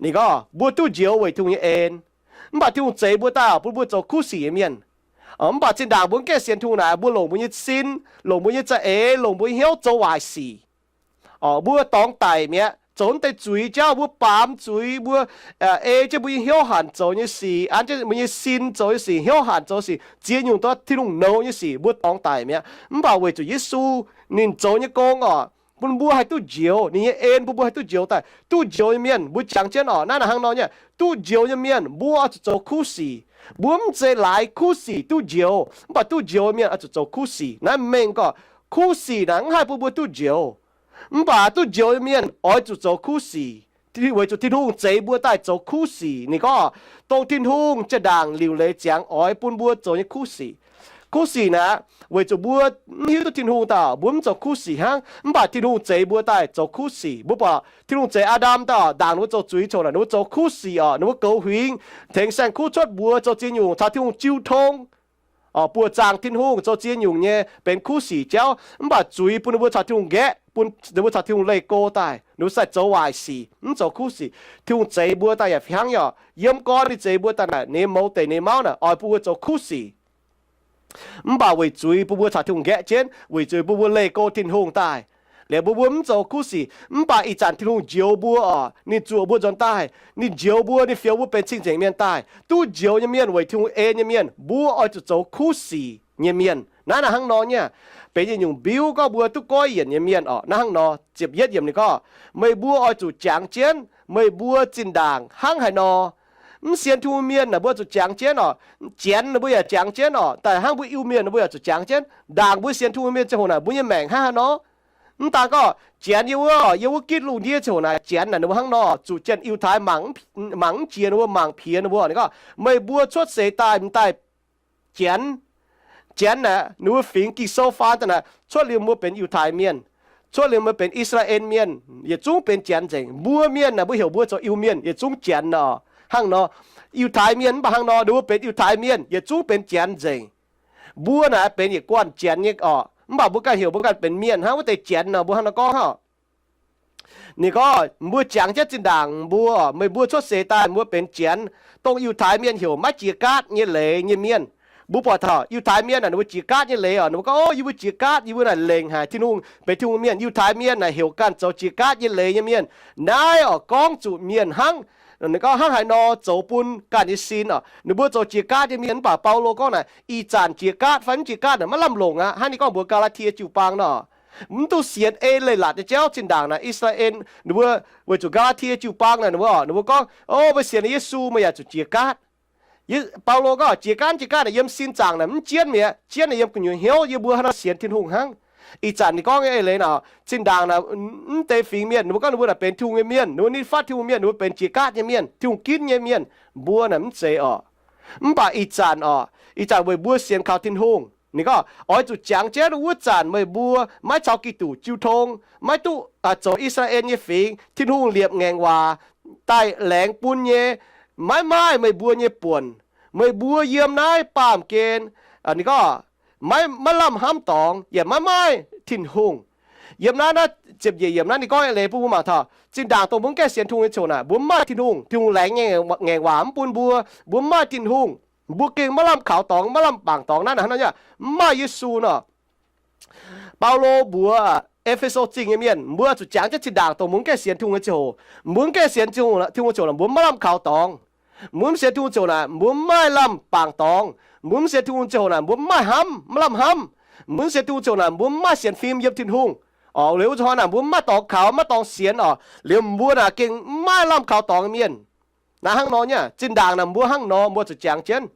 Ninh gorngv mbuo duqv njoux weic Tin-Hungh nyei en. Mv baac Tin-Hungh zeix mbuo daaih bun mbuo zoux kuv sic nyei mienh. Mv baac zinh ndaangc mbuo mv gaengh sienx Tin-Hungh naaic, mbuo longc mbuo nyei sin, longc mbuo nyei za'eix, longc mbuo nyei hnyouv zoux waaic sic. Mbuo dorngx daic mi'aqv, zoux naaiv deix zuiz jauv, mbuo baamz zuiz, mbuo ei jienv mbuo nyei hnyouv hanc zoux nyei sic, an jienv mbuo nyei sin zoux nyei sic, hnyouv hanc zoux sic, ziex nyungc dorh Tin-Hungh nouz nyei sic, mbuo dorngx daic mi'aqv. Mv baac weic zuqc Yesu ninh zoux nyei gong orqc, bun mbuo haih duqv njoux. Ninh nyei en bun mbuo haih duqv njoux daaih. Duqv njoux nyei mienh mbuo jangx jienv orqc, naaiv naaic hnangv nor nyei. Duqv njoux nyei mienh mbuo oix zuqc zoux kuv sic. Mbuo mv zeiz laaix kuv sic duqv njoux, mv baac duqv njoux nyei mienh oix zuqc zoux kuv sic. Naaiv mengh gorngv kuv sic naaic mv haih bun mbuo duqv njoux. Mv baac duqv njoux nyei mienh oix zuqc zoux kuv sic, weic zuqc Tin-Hungh zeix mbuo daaih zoux kuv sic. Ninh gorngv, dongh Tin-Hungh jaa-ndaangc liuc leiz ziangx oix bun mbuo zoux nyei kuv sic. Kuv sic naaic, weic zuqc mbuo mv hiuv duqv Tin-Hungh daaih, mbuo mv zoux kuv sic hnangv. Mv baac Tin-Hungh zeix mbuo daaih zoux kuv sic. Mbuo buatc Tin-Hungh zeix Aa^ndam daaih, ndaangc ninh mbuo zoux zuiz coc naaic, ninh mbuo zoux kuv sic orqc. Ninh mbuo goux huingx, tengx saeng-kuv cuotv mbuox, zoux ziex nyungc caux Tin-Hungh jiu tong. Orqc, buoqc zaangc Tin-Hungh zoux ziex nyungc nyei benx kuv sic jauv. Mv baac zuiz bun ninh mbuo caux Tin-Hungh nqaeqv, bun ninh mbuo caux Tin-Hungh leih go daaih, ninh mbuo sai zoux waaic sic, mv zoux kuv sic. Tin-Hungh zeix mbuo daaih yaac fih hnangv nyei orqc. Yiem gorn ninh zeix mbuo daaih naaic, ninh mouz deic ninh mauv naaic oix bun mbuo zoux kuv sic. Mv baac weic zuiz bun mbuo caux Tin-Hungh nqaeqv jienv, weic zuiz bun mbuo leih go Tin-Hungh daaih, liuz mbuo, mbuo mv zoux kuv sic. Mv baac ih zanc Tin-Hungh njoux mbuo orqc, ninh zuoqc mbuo nzuonx daaih, ninh njoux mbuo, ninh fioux mbuo benx cing-nzengc mienh daaih. Duqv njoux nyei mienh, weic Tin-Hungh en nyei mienh, mbuo oix zuqc zoux kuv sic nyei mienh. Naaiv naaic hnangv nor nyei. Benx yietc nyungc mbiuv gorngv mbuo duqv goiv yienc nyei mienh orqc. Naaiv hnangv nor, ziepc yietv yiemc ninh gorngv, meih mbuo oix zuqc jangx jienv meih mbuo zinh ndaangc hnangv haaix nor. Mv sienx Tin-Hungh mienh naaic mbuo zuqc jangx jienv orqc. Janx naaic mbuo yaac jangx jienv orqc. Daaih hnangv mbuo Iu-Mienh naaic mbuo yaac zuqc jangx jienv. Ndaangc mbuo sienx Tin-Hungh mienh ziangh hoc naaic mbuo nyei maengc hnangv haaix nor. Mv daan gorngv Janx yiem wuov, yiem wuov gitv lungh ndiev ziangh hoc naaic, Janx naaic ninh mbuo hnangv nor, zuqc Janx-Yiutai mangc, mangc mv jiex ninh mbuo, mangc piex ninh mbuo. Ninh gorngv, meih mbuo cuotv seix daaih m'daaih Janx, Janx naaic ninh mbuo fingx Ging-Sou faan daaih naaic, cuotv liuz mbuo benx Yiutai Mienh, cuotv liuz mbuo benx I^saa^laa^en Mienh, yietc zungv benx Janx nzengc. Mbuo Mienh naaic mbuo heuc mbuo zoux Iu-Mienh, yietc zungv Janx nor. Hnangv nor, Yiutai Mienh mv baac hnangv nor, ninh mbuo benx Yiutai Mienh, yietc zungv benx Janx nzengc. Mbuo naaic benx yietc guanh Janx nyei orqc, mv baac mbuo ganh heuc mbuo ganh benx Mienh hnangv wuov deix Janx nor. Mbuo hnangv nor gorngv hnangv. Ninh gorngv, mbuo jangx jienv zinh ndaangc mbuo, meih mbuo cuotv seix daaih mbuo benx Janx, dongh Yiutai Mienh heuc maiv jiex gaatv nyei leiz nyei mienh. Mbuo buatc taux Yiutai Mienh naaic ninh mbuo jiex gaatv nyei leiz orqc, ninh mbuo gorngv, o, yie mbuo jiex gaatv, yie mbuo naaic lengc haic Tin-Hungh, benx Tin-Hungh mienh. Yiutai Mienh naaic heuc ganh zoux jiex gaatv nyei leiz nyei mienh. Naaiv orqc gorngv zuqc mienh hnangv. Ninh gorngv hnangv haaix nor zoux bun ganh nyei sin oc. Ninh mbuo zoux jiex gaatv nyei mienh. Mv baac Baulo gorngv naaic, ih zanc jiex gaatv fai mv jiex gaatv naaic maiv lamh longc aqv. Hnangv ninh gorngv mbuox Gaa^laa^tie jiu-baang nor, mv duqv sienx ei leiz-latc nyei jauv. Zinh ndaangc naaic I^saa^laa^en ninh mbuo, weic zuqc Gaa^laa^tie jiu-baang naaic ninh mbuo, ninh mbuo gorngv, o, meih sienx Yesu meih yaac zuqc jiex gaatv. Baulo gorngv jiex gaatv, jiex gaatv naaic yiem sin zaangc naaic mv jienv mi'aqv. Jienv naaic yiem gu'nyuoz hnyouv yiem mbuo haaix nor sienx Tin-Hungh hnangv. Ih zanc ninh gorngv nyei eix leiz naaic, zinh ndaangc naaic mv deix fingx mienh ninh mbuo gorngv ninh mbuo naaic benx Tin-Hungh nyei mienh, ninh mbuo nitv fatv Tin-Hungh mienh, ninh mbuo benx jiex gaatv nyei mienh, Tin-Hungh ginv nyei mienh. Mbuo naaic mv zeiz oc. Mv baac ih zanc oc, ih zanc weic mbuo sienx kaux Tin-Hungh, ninh gorngv oix zuqc jangx jienv wuov zanc meih mbuo maiv caux Giduc jiu tong, maiv duqv zoux I^saa^laa^en nyei fingx, Tin-Hungh liepc ngaengc waac daaih laengz bun nyei, maiv maaih meih mbuo nyei buonc. Meih mbuo yiem naaiv baamh gen, ninh gorngv maiv, maiv lamh hnamv dorngx yaac maiv maaih Tin-Hungh. Yiem naaiv, naaiv ziepc nyeic yiemc naaiv ninh gorngv eix leiz bun mbuo mangc taux zinh ndaangc dongh mbuo mv gaengh sienx Tin-Hungh nyei ziouc naaic mbuo mv maaih Tin-Hungh. Tin-Hungh laengz nyei ngaengc waac mv bun mbuo, mbuo mv maaih Tin-Hungh. Mbuo gengh maiv lamh kaux dorngx, maiv lamh bangc dorngx naaiv hnangv nor, mv maaih Yesu nor. Baulo mbuox E^fe^so Zingh nyei mienh, mbuo zuqc jangx jienv zinh ndaangc dongh mbuo mv gaengh sienx Tin-Hungh nyei ziouc, mbuo mv gaengh sienx Tin-Hungh ziouc naaic mbuo mv maaih lamh kaux dorngx. Mbuo mv sienx Tin-Hungh ziouc naaic mbuo mv maaih lamh bangc dorngx. Mbuo mv sienx Tin-Hungh ziouc naaic mbuo mv maaih hnamv, maiv lamh hnamv. Mbuo mv sienx Tin-Hungh ziouc naaic mbuo mv maaih sienx fim yiem Tin-Hungh. Oc, liuz wuov zuqc hnoi naaic mbuo mv maaih dorngx kaux, maiv dorngx sienx oc, liuz mbuo naaic gengh mv maaih lamh kaux dorngx nyei mienh. Naaiv hnangv nor nyei, zinh ndaangc naaic mbuo hnangv nor mbuo zuqc jangx jienv.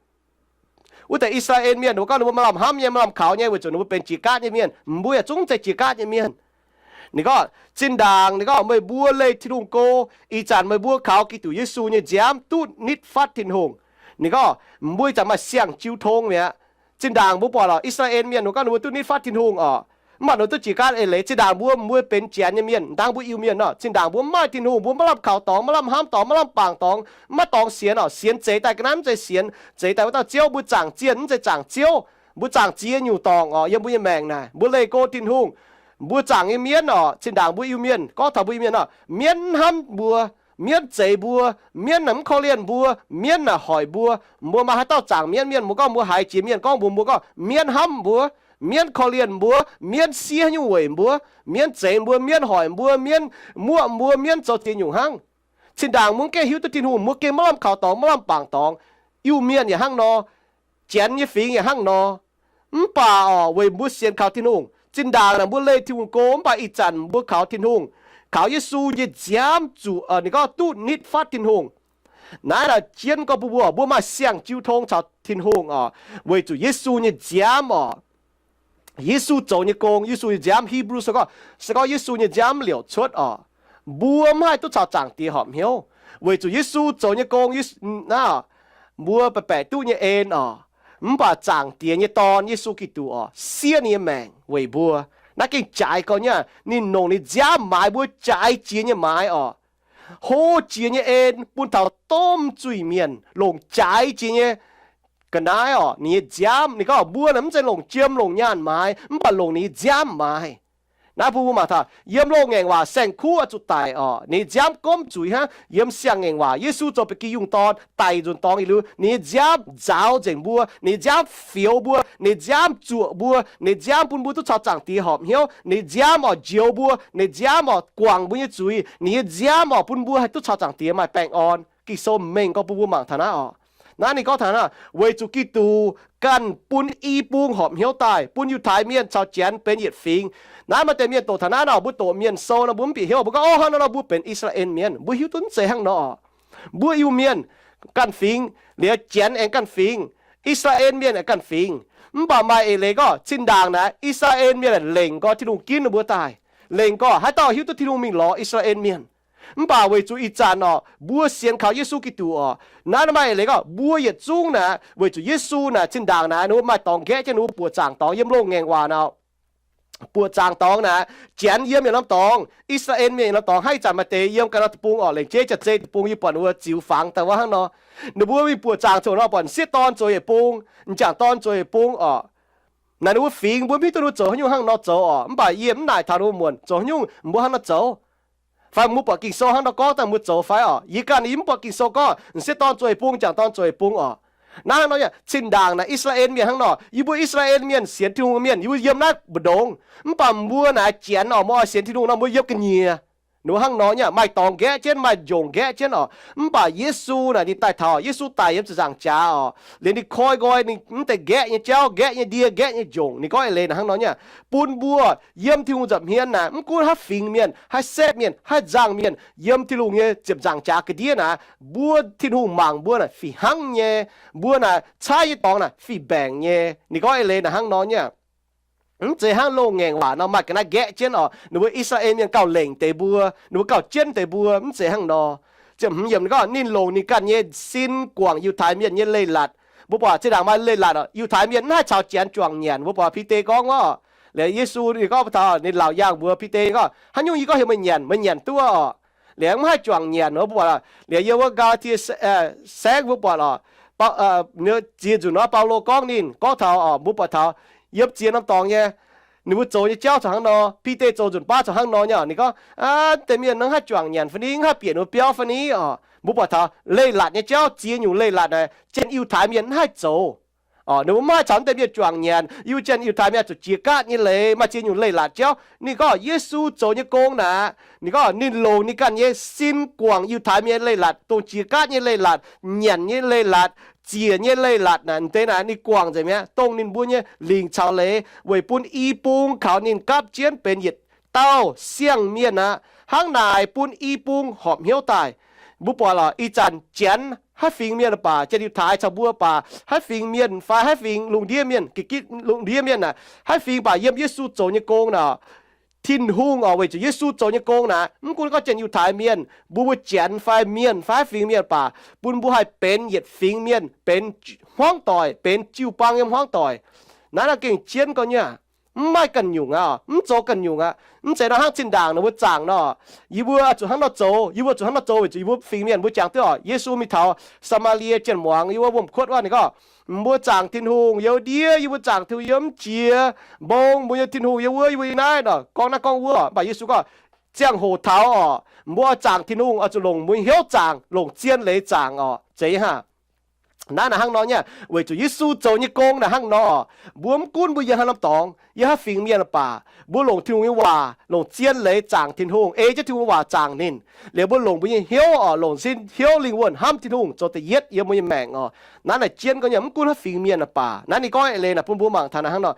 Wuov deix I^saa^laa^en mienh ninh mbuo gorngv ninh mbuo maiv lamh hnamv nyei, maiv lamh kaux nyei, weic zuqc ninh mbuo benx jiex gaatv nyei mienh. Mbuo yaac zungv zeiz jiex gaatv nyei mienh. Ninh gorngv zinh ndaangc ninh gorngv meih mbuo leih Tin-Hungh go, ih zanc meih mbuo kaux Giduc Yesu nyei nziaamv duqv nitv fatv Tin-Hungh. Ninh gorngv mbuo ih zanc maaih siang-jiu tong mi'aqv. Zinh ndaangc mbuo buatc oc, I^saa^laa^en mienh ninh gorngv ninh mbuo duqv nitv fatv Tin-Hungh oc, mv baac ninh duqv jiex gaatv eix leiz. Zinh ndaangc mbuo, mbuo benx janx nyei mienh, dangh mbuo Iu-Mienh nor, zinh ndaangc mbuo mv maaih Tin-Hungh, mbuo maiv lamh kaux dorngx, maiv lamh hnamv dorngx, maiv lamh bangc dorngx, maiv dorngx sienx oc. Sienx zeix daaih ga'naaiv mv zeiz sienx zeix daaih wuov dauh Ziouv. Mbuo zaangc zienh mv zeiz zaangc Ziouv. Mbuo zaangc ziex nyungc dorngc oc, yiem mbuo nyei maengc naaic mbuo leih go Tin-Hungh. Mbuo zaangc nyei mienv oc, zinh ndaangc mbuo Iu-Mienh, gorngv taux mbuo Iu-Mienh oc, mienv hnamv mbuo, mienv zeix mbuo, mienv naaic mv korv-lienh mbuo, mienv naaic hoic mbuo. Mbuo maaih haaix dauh zaangc mienv mienh, mbuo gorngv mbuo haiz jiex mienh gorngv mbuox mbuo gorngv mienv hnamv mbuo, mienv korv-lienh mbuo, mienv siev nyungc weic mbuo, mienv zeix mbuo, mienv hoic mbuo, mienv muoqv mbuo, mienv zoux ziex nyungc hnangv. Zinh ndaangc mbuo mv gaengh hiuv duqv Tin-Hungh, mbuo gengh maiv lamh kaux dorngx, maiv lamh bangc dorngx. Iu-Mienh yaac hnangv nor, janx nyei fingx yaac hnangv nor. Mv baac oc, weic mbuo sienx kaux Tin-Hungh, zinh ndaangc naaic mbuo leih Tin-Hungh go, mv baac ih zanc mbuo kaux Tin-Hungh, kaux Yesu nyei nziaamv zuqc, ninh gorngv duqv nitv fatv Tin-Hungh. Naaiv naaic jienv gorngv bun mbuo, mbuo maaih siang-jiu tong caux Tin-Hungh oc, weic zuqc Yesu nyei nziaamv oc. Yesu zoux nyei gong, Yesu nyei nziaamv. Hipv^lu se gorngv, se gorngv Yesu nyei nziaamv liouc cuotv oc, mbuo mv haih duqv caux Zaangc Diex horpc hnyouv. Weic zuqc Yesu zoux nyei gong, naaiv mbuo baeqc baeqc duqv nyei en oc. Mv baac Zaangc Diex nyei Dorn, Yesu Giduc oc, siev ninh nyei maengc weic mbuo. Naaiv gengh jaaix gau nyei aqv. Ninh longc ninh nziaamv maaiz mbuo jaaix jiex nyei maaiz oc. Hlo jiex nyei en bun taux domh zuiz-mienh, longc jaaix jiex nyei ga'naaiv oc. Ninh nyei nziaamv, ninh gorngv mbuo naaic mv zeiz longc jiem longc nyaanh maaiz, mv baac longc ninh nyei nziaamv maaiz. Naaiv bun mbuo mangc taux yiem loz-ngaengc waac saeng-kuv oix zuqc daic oc, ninh nyei nziaamv gomv zuiz hnangv. Yiem siang-ngaengc waac Yesu zoux ba'gi yungh dorn daic nzunc dorngx yietc liuz, ninh nyei nziaamv nzaaux nzengc mbuo, ninh nyei nziaamv fioux mbuo, ninh nyei nziaamv zuoqc mbuo, ninh nyei nziaamv bun mbuo duqv caux Zaangc Diex horpc hnyouv, ninh nyei nziaamv oix njoux mbuo, ninh nyei nziaamv oix guangc mbuo nyei zuiz, ninh nyei nziaamv oix bun mbuo haih duqv caux Zaangc Diex maaih baengh orn. Ging-Sou mengh gorngv bun mbuo mangc taux naaiv oc. Naaiv ninh gorngv taux naaiv, weic zuqc Giduc ganh bun i bung horpc hnyouv daaih, bun Yiutai Mienh caux Janx benx yietc fingx. Naaiv maaih deix mienh doqc taux naaiv nor, mbuo doqc Mienh Sou nor, mbuo mv bieqc hnyouv, mbuo gorngv, o, hnangv nor nor mbuo benx I^saa^laa^en Mienh. Mbuo hiuv duqv mv zeiz hnangv nor. Mbuo Iu-Mienh ganh fingx, liuz Janx aengx ganh fingx, I^saa^laa^en Mienh aengx ganh fingx. Mv baac maaih eix leiz gorngv zinh ndaangc naaiv I^saa^laa^en Mienh lengc gau Tin-Hungh ginv ninh mbuo daaih. Lengc gau haaix dauh hiuv duqv Tin-Hungh mingh lorz I^saa^laa^en Mienh. Mv baac weic zuqc ih zanc oc, mbuo sienx kaux Yesu Giduc oc, naaiv maaih eix leiz gorngv mbuo yietc zungv naaic, weic zuqc Yesu naaic zinh ndaangc naaiv ninh mbuo maaih dorngx nqaeqv jienv ninh mbuo buoqc zaangc dorngx yiem loz-ngaengc waac naaic. Buoqc zaangc dorngx naaic, Janx yiem yietc norm dorngx, I^saa^laa^en Mienh yietc norm dorngx. Hnangv ih zanc maaih deix yiem ganh norm deic-bung oc, lengc jeiv jaax-zei deic-bung, yie buatc ninh mbuo ziux fangx daaih wuov hnangv nor. Ninh mbuo mingh buoqc zaangc ziouc nor buatc m'sieqv dorn zoux yietc bung, m'jangc dorn zoux yietc bung oc. Naaic ninh mbuo fingx mbuo mv hiuv duqv ninh mbuo zoux haaix nyungc hnangv nor zoux oc, mv baac yie mv naaic taux ninh mbuo muonc zoux haaix nyungc, mbuo hnangv nor zoux. Fai mbuo buatc Ging-Sou hnangv nor gorngv daaih mbuo zoux fai oc? Yie ganh yie mv buatc Ging-Sou gorngv m'sieqv dorn zoux yietc bung, m'jangc dorn zoux yietc bung oc. Naaiv hnangv nor yaac zinh ndaangc naaic I^saa^laa^en Mienh hnangv nor, yie mbuo I^saa^laa^en Mienh sienx Tin-Hungh mienh, yie mbuo yiem naaiv mbu'ndongx. Mv baac mbuo naaic Janx oc, mbuo oix sienx Tin-Hungh nor mbuo yiem ga'nyiec. Ninh mbuo hnangv nor nyei, maaih dorngx nqaeqv jienv, maaih njongc nqaeqv jienv oc. Mv baac Yesu naaic ninh daaih taux, Yesu daic yiem ziepc nzaangc jaax oc, liuz ninh koi nqoi ninh mv deix nqaeqv nyei jauv, nqaeqv nyei ndie, nqaeqv nyei njongc. Ninh gorngv eix leiz naaic hnangv nor nyei, bun mbuo yiem Tin-Hungh nza'hmien naaic, mv gunv haaix fingx mienh, haaix setv mienh, haaix nzangh mienh, yiem Tin-Hungh nyei ziepc nzaangc jaax ga'ndiev naaic, mbuo Tin-Hungh mangc mbuo naaic fih hnangv nyei, mbuo naaic caaiv nyei dorngx naaic fih mbaengc nyei. Ninh gorngv eix leiz naaic hnangv nor nyei. Mv zeiz hnangv loz-ngaengc waac nor maaih ga'naaiv nqaeqv jienv oc, ninh mbuo I^saa^laa^en mienh gauh lengc deix mbuo, ninh mbuo gauh jienv deix mbuo. Mv zeiz hnangv nor. Ziepc hmz yiemc ninh gorngv, ninh longc ninh ganh nyei sin guangc Yiutai Mienh nyei leiz-latc. Mbuo buatc zinh ndaangc maaih leiz-latc oc, Yiutai Mienh mv haih caux Janx juangc nyanc. Mbuo buatc Bide gorngv wuov, liuz Yesu ninh gorngv mbuo taux ninh laauc yaangh mbuox Bide gorngv, haaix nyungc yie gorngv heuc meih nyanc, meih nyanc duqv oc. Liuz mv haih juangc nyanc. Mbuo buatc liuz yiem wuov Galatia saengv mbuo buatc oc, ziex nzunc nor Baulo gorngv ninh gorngv taux oc, mbuo buatc taux yiem ziex norm dorngx nyei, ninh mbuo zoux nyei jauv corc hnangv nor. Bide zoux nzunc baav corc hnangv nor nyei. Ninh gorngv, deix mienh mv haih juangc nyanc fai ni, mv haih bieqc ninh mbuo biauv fai ni oc. Mbuo buatc taux leiz-latc nyei jauv, ziex nyungc leiz-latc naaic Janx Yiutai Mienh mv haih zoux. Ninh mbuo mv haih caux deix mienh juangc nyanc. Yie mbuo Janx Yiutai Mienh zuqc jiex gaatv nyei leiz, maaih ziex nyungc leiz-latc jauv. Ninh gorngv Yesu zoux nyei gong naaic, ninh gorngv ninh longc ninh ganh nyei sin guangc Yiutai Mienh leiz-latc, dongh jiex gaatv nyei leiz-latc, nyanc nyei leiz-latc, ziec nyei leiz-latc naaic, deix naaic ninh guangc nzengc mi'aqv, dongh ninh mbuo nyei lingc caux leiz, weic bun i bung kaux ninh gapv jienv benx yietc dauh siang-mienh aqv. Hnangv naaic bun i bung horpc hnyouv daaih. Mbuo buatc lorqc, ih zanc Janx haaix fingx mienh baac, Janx Yiutai caux mbuo baac, haaix fingx mienh fai haaix fingx lungh ndiev mienh, ga'gitv lungh ndiev mienh naaic, haaix fingx baac yiem Yesu zoux nyei gong naaic, Tin-Hungh oc, weic zuqc Yesu zoux nyei gong naaic, mv gunv gorngv Janx Yiutai Mienh, mbuo mbuo Janx fai mienh fai haaix fingx mienh baac, bun mbuo haih benx yietc fingx mienh, benx hmuangv doic, benx jiu-baang yiem hmuangv doic. Naaiv naaiv gengh jienv gorngv nyei aqv. Mv maaih ganh nyungc aqv, mv zoux ganh nyungc aqv. Mv zeiz nor hnangv zinh ndaangc ninh mbuo zaangc nor, yie mbuo zuqc hnangv nor zoux, yie mbuo zuqc hnangv nor zoux weic zuqc yie mbuo fingx mienh mbuo jangx duqv oc. Yesu mingh taux Saa^maa^lie Janx muangx, yie mbuo wuom-kuotv wuov ninh gorngv, mbuo zaangc Tin-Hungh yiem ndiev, yie mbuo zaangc Tin-Hungh yiem mv jiex mbong, mbuo nyei Tin-Hungh yiem wuov, yie mbuo yiem naaiv nor, gorngv naaiv gorngv wuov. Mv baac Yesu gorngv, ziangh hoc taux oc, mbuo oix zaangc Tin-Hungh oix zuqc longc mbuo nyei hnyouv zaangc, longc zien leiz zaangc oc. Zeiz haav? Naaiv naaic hnangv nor nyei, weic zuqc Yesu zoux nyei gong naaic hnangv nor. Mbuo mv gunv mbuo yiem haaix norm dorngx, yiem haaix fingx mienh baac, mbuo longc Tin-Hungh nyei waac, longc zien leiz zaangc Tin-Hungh, ei jienv Tin-Hungh waac zaangc ninh. Liuz mbuo longc mbuo nyei hnyouv oc, longc sin hnyouv lingh wuonh hnamv Tin-Hungh zoux da'yietv yiem mbuo nyei maengc oc. Naaiv naaic jienv gorngv nyei, mv gunv haaix fingx mienh baac. Naaiv ninh gorngv eix leiz naaic bun mbuo mangc taux naaic hnangv nor.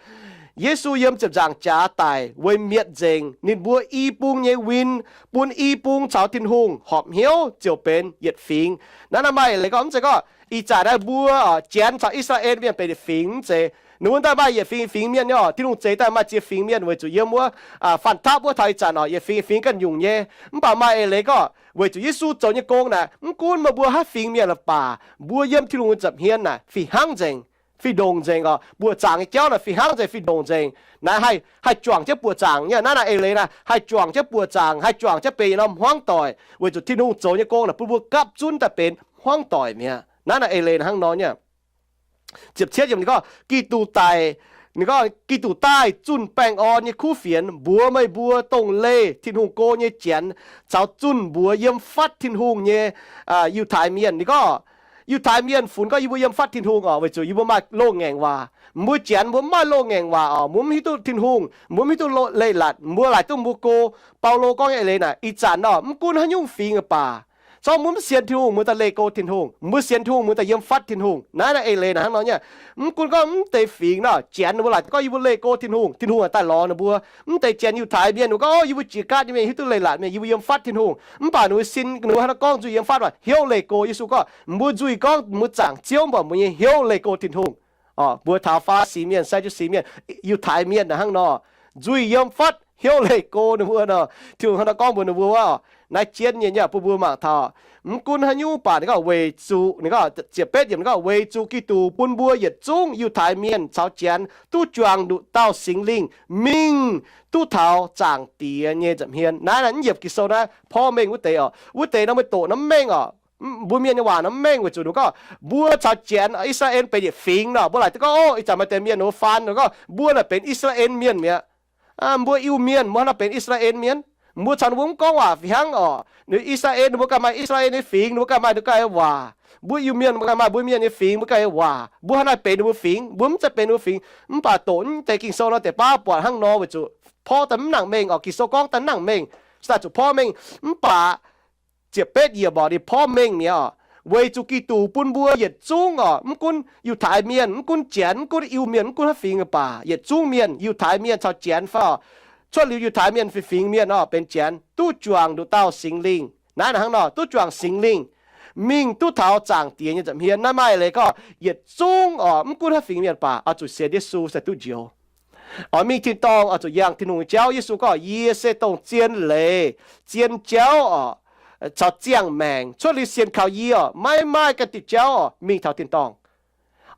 Yesu yiem ziepc nzaangc jaax daic weic mietc nzengc ninh mbuo i bung nyei win, bun i bung caux Tin-Hungh horpc hnyouv ziouc benx yietc fingx. Naaiv naaic maaih eix leiz gorngv, mv zeiz gorngv ih zanc naaiv mbuo Janx caux I^saa^laa^en Mienh benx yietc fingx, mv zeiz. Ninh mbuo daaih maaih yietc fingx fingx mienh nyei oc. Tin-Hungh zeix daaih maaih ziex fingx mienh weic zuqc yiem wuov Faan Tapv wuov taux ih zanc oc, yietc fingx fingx ganh nyungc nyei. Mv baac maaih eix leiz gorngv weic zuqc Yesu zoux nyei gong naaic, mv gunv meih mbuo haaix fingx mienh baac, mbuo yiem Tin-Hungh nza'hmien naaic fih hnangv nzengc, fih ndongc nzengc oc. Buoqc zaangc nyei jauv naaic fih hnangv nzengc, fih ndongc nzengc. Naaiv haih juangc jienv buoqc zaangc nyei. Naaiv naaic eix leiz naaic haih juangc jienv buoqc zaangc, haih juangc jienv benx norm hmuangv doic, weic zuqc Tin-Hungh zoux nyei gong naaic bun mbuo gapv zunv daaih benx hmuangv doic mi'aqv. Naaiv naaic eix leiz naaic hnangv nor nyei. Ziepc cietv yiemc ninh gorngv, Giduc daic, ninh gorngv, Giduc daaih zunh baengh orn nyei kuv fienx mbuox meih mbuo dongh leih Tin-Hungh go nyei Janx caux zunh mbuox yiem fatv Tin-Hungh nyei Yiutai Mienh. Ninh gorngv, Yiutai Mienh funx gorngv yie mbuo yiem fatv Tin-Hungh oc, weic zuqc yie mbuo maaih loz-ngaengc waac. Mbuo Janx mbuo mv maaih loz-ngaengc waac oc, mbuo mv hiuv duqv Tin-Hungh, mbuo mv hiuv duqv leiz-latc, mbuo laaic duqv mbuo go. Baulo gorngv eix leiz naaic, ih zanc oc, mv gunv haaix nyungc fingx baac, corc mbuo mv sienx Tin-Hungh mbuo daaih leih go Tin-Hungh, mbuo sienx Tin-Hungh mbuo daaih yiem fatv Tin-Hungh. Naaiv naaic eix leiz naaic hnangv nor nyei. Mv gunv gorngv mv deix fingx nor, Janx ninh mbuo laaic duqv gorngv yie mbuo leih go Tin-Hungh, Tin-Hungh daaih lorz ninh mbuo. Mv deix Janx Yiutai Mienh ninh mbuo gorngv, Yie mbuo jiex gaatv nyei mienh, hiuv duqv leiz-latc mienh, yie mbuo yiem fatv Tin-Hungh. Mv baac ninh mbuo sin, ninh mbuo hnangv naaiv gorngv nzuih yiem fatv waac hnyouv leih go Yesu gorngv, mbuo nzuih gorngv mbuo zaangc Ziouv mv baac mbuo nyei hnyouv leih go Tin-Hungh. Mbuo taux Faa^li^si Mienh, Saa^du^si Mienh, Yiutai Mienh naaic hnangv nor, nzuih yiem fatv hnyouv leih go ninh mbuo nor. Tin-Hungh hnangv naaiv gorngv mbuox ninh mbuo wuov, naaiv jienv nyei nyei bun mbuo mangc taux. Mv gunv haaix nyungc baac ninh gorngv weic zuqc, ninh gorngv ziepc betv yiemc ninh gorngv, Weic zuqc Giduc bun mbuo yietc zungv Yiutai Mienh caux Janx duqv juangc nduqc dauh Singx Lingh mingh duqv taux Zaangc Diex nyei nza'hmien. Naaiv naaiv mv yiemc Ging-Sou naaiv porv mengh wuov deix oc. Wuov deix nor meih doqc nor mv mengh oc. Mbuo mienh nyei waac nor mv mengh weic zuqc ninh gorngv mbuo caux Janx, I^saa^laa^en benx yietc fingx nor. Mbuo laaic duqv gorngv, Ov, ih zanc maaih deix mienh ninh mbuo faan ninh gorngv mbuo naaic benx I^saa^laa^en Mienh mi'aqv. Mbuo Iu-Mienh mbuo hnangv nor benx I^saa^laa^en Mienh. Mbuo caux ninh mbuo mv gorngv waac fih hnangv oc. Ninh I^saa^laa^en ninh mbuo ganh maaih I^saa^laa^en nyei fingx, ninh mbuo ganh maaih ninh ganh nyei waac. Mbuo Iu-Mienh mbuo ganh maaih mbuo mienh nyei fingx, mbuo ganh nyei waac. Mbuo hnangv naaic benx ninh mbuo fingx? Mbuo mv zeiz benx ninh mbuo fingx. Mv baac doqc mv deix Ging-Sou nor deix baav buatc hnangv nor weic zuqc porv daaih mv nangc mengh oc. Ging-Sou gorngv daaih mv nangc mengh. se daaih zuqc porv mengh. Mv baac ziepc betv yiem orqc, ninh porv mengh mi'aqv orqc, weic zuqc Giduc bun mbuo yietc zungv orqc, mv gunv Yiutai Mienh, mv gunv Janx, mv gunv Iu-Mienh, mv gunv haaix fingx baac, yietc zungv mienh, Yiutai Mienh caux Janx fai orqc, cuotv liuz Yiutai Mienh fingx fingx mienh orqc, benx Janx, duqv juangc nduqc dauh Singx Lingh. Naaiv hnangv nor, duqv juangc Singx Lingh mingh duqv taux Zaangc Diex nyei nza'hmien. Naaiv maaih leiz gorngv yietc zungv orqc, mv gunv haaix fingx mienh baac, oix zuqc sienx Yesu se duqv njoux. Oix mingh tin-dorngh oix zuqc yangh Tin-Hungh nyei jauv. Yesu gorngv, Yie se dongh zien leiz, zien jauv orqc, caux ziangh maengc. Cuotv liuz sienx kaux yie orqc, maiv maaih ganh diuh jauv orqc mingh taux tin-dorngh.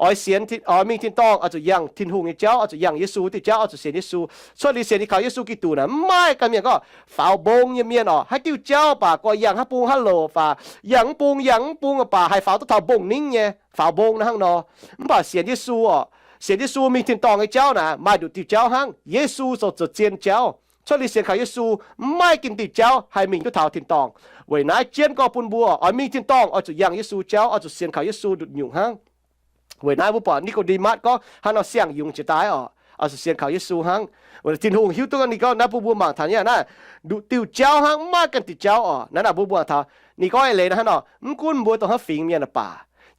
Oix sienx, oix mingh tin-dorngh oix zuqc yangh Tin-Hungh nyei jauv, oix zuqc yangh Yesu diuh jauv, oix zuqc sienx Yesu. Cuotv liuz sienx kaux Yesu Giduc naaic, mv maaih ganh mienh gorngv faaux mbong nyei mienh orqc, haaix diuh jauv baac gorngv yangh haaix bung haaix louc, faaux yangh mv bung, yangh mv bung baac haih faaux duqv taux mbong ningv nyei, faaux mbong naaiv hnangv nor. Mv baac sienx Yesu orqc, sienx Yesu mingh tin-dorngh nyei jauv naaic, maaih nduqc diuh jauv hnangv. Yesu zoux zuqc zien jauv. Cuotv liuz sienx kaux Yesu, mv maaih ganh diuh jauv haih mingh duqv taux tin-dorngh. Weic naaiv jienv gorngv bun mbuo oix mingh tin-dorngh oix zuqc yangh Yesu jauv, oix zuqc sienx kaux Yesu nduqc nyungc hnangv. Weic naaiv mbuo buatc Nikau^nde^matv gorngv hnangv nor siang yungz jiex daaih orqc, oix zuqc sienx kaux Yesu hnangv. Weic Tin-Hungh hiuv duqv ninh gorngv naaiv bun mbuo mangc taux nyei naaiv nduqc diuh jauv hnangv, mv maaih ganh diuh jauv orqc. Naaiv naaic mbuo mbuo taux ninh gorngv eix leiz naaiv hnangv nor, mv gunv mbuo dongh haaix fingx mienh baac,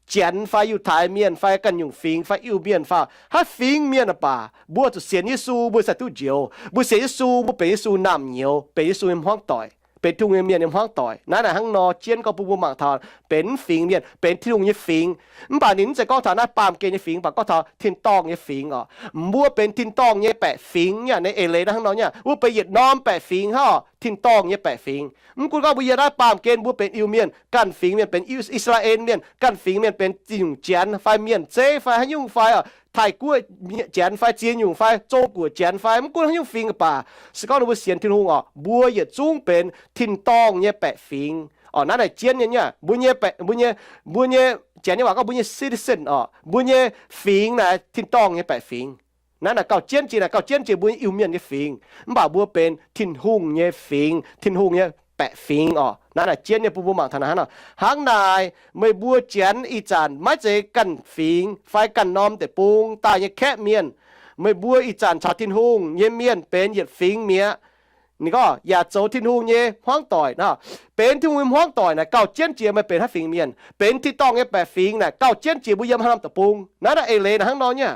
Janx fai Yiutai Mienh fai ganh nyungc fingx fai Iu-Mienh fai haaix fingx mienh baac, mbuo zuqc sienx Yesu mbuo sai duqv njoux. Mbuo sienx Yesu mbuo benx Yesu naamh nyouz, benx Yesu nyei hmuangv doic, benx Tin-Hungh nyei mienh nyei hmuangv doic. Naaiv naaic hnangv nor jienv gorngv bun mbuo mangc taux benx fingx mienh, benx Tin-Hungh nyei fingx. Mv baac ninh mv zeiz gorngv taux naaiv baamh gen nyei fingx, mv baac gorngv taux tin-dorngh nyei fingx orqc. Mbuo benx tin-dorngh nyei baeqc fingx nyei. Naaiv eix leiz naaiv hnangv nor nyei, mbuo benx yietc norm baeqc fingx hnangv orqc, tin-dorngh nyei baeqc fingx. Mv gunv gorngv mbuo yiem naaiv baamh gen mbuo benx Iu-Mienh, ganh fingx mienh benx I^saa^laa^en Mienh, ganh fingx mienh benx ziex nyungc Janx fai Mienh zeiv fai haaix nyungc fai orqc, Taiv-Guoqv Janx fai ziex nyungc fai Zong-Guoqv Janx fai mv gunv haaix nyungc fingx baac, se gorngv ninh mbuo sienx Tin-Hungh orqc, mbuo yietc zungv benx tin-dorngh nyei baeqc fingx orqc. Naaiv naaic jienv nyei nyei, mbuo nyei, mbuo nyei, mbuo nyei, Janx nyei waac gorngv mbuo nyei citizen orqc, mbuo nyei fingx naaic tin-dorngh nyei baeqc fingx. Naaiv naaic gauh jienv jiex, naaic gauh jienv jiex mbuo nyei Iu-Mienh nyei fingx, mv baac mbuo benx Tin-Hungh nyei fingx, Tin-Hungh nyei baeqc fingx orqc. Naaiv naaic jienv nyei bun mbuo mangc taux naaic hnangv nor. Hnangv naaic meih mbuo Janx ih zanc maiv zeiz ganh fingx fai ganh norm deic-bung daaih nyei kaeqv mienh. Meih mbuo ih zanc caux Tin-Hungh nyei mienh benx yietc fingx mi'aqv. Ninh gorngv yaac zoux Tin-Hungh nyei hmuangv doic nor. Benx Tin-Hungh nyei hmuangv doic naaic gauh jienv jiex meih benx haaix fingx mienh. Benx tin-dorngh nyei baeqc fingx naaic gauh jienv jiex mbuo yiem haaix norm deic-bung. Naaiv naaic eix leiz naaic hnangv nor nyei.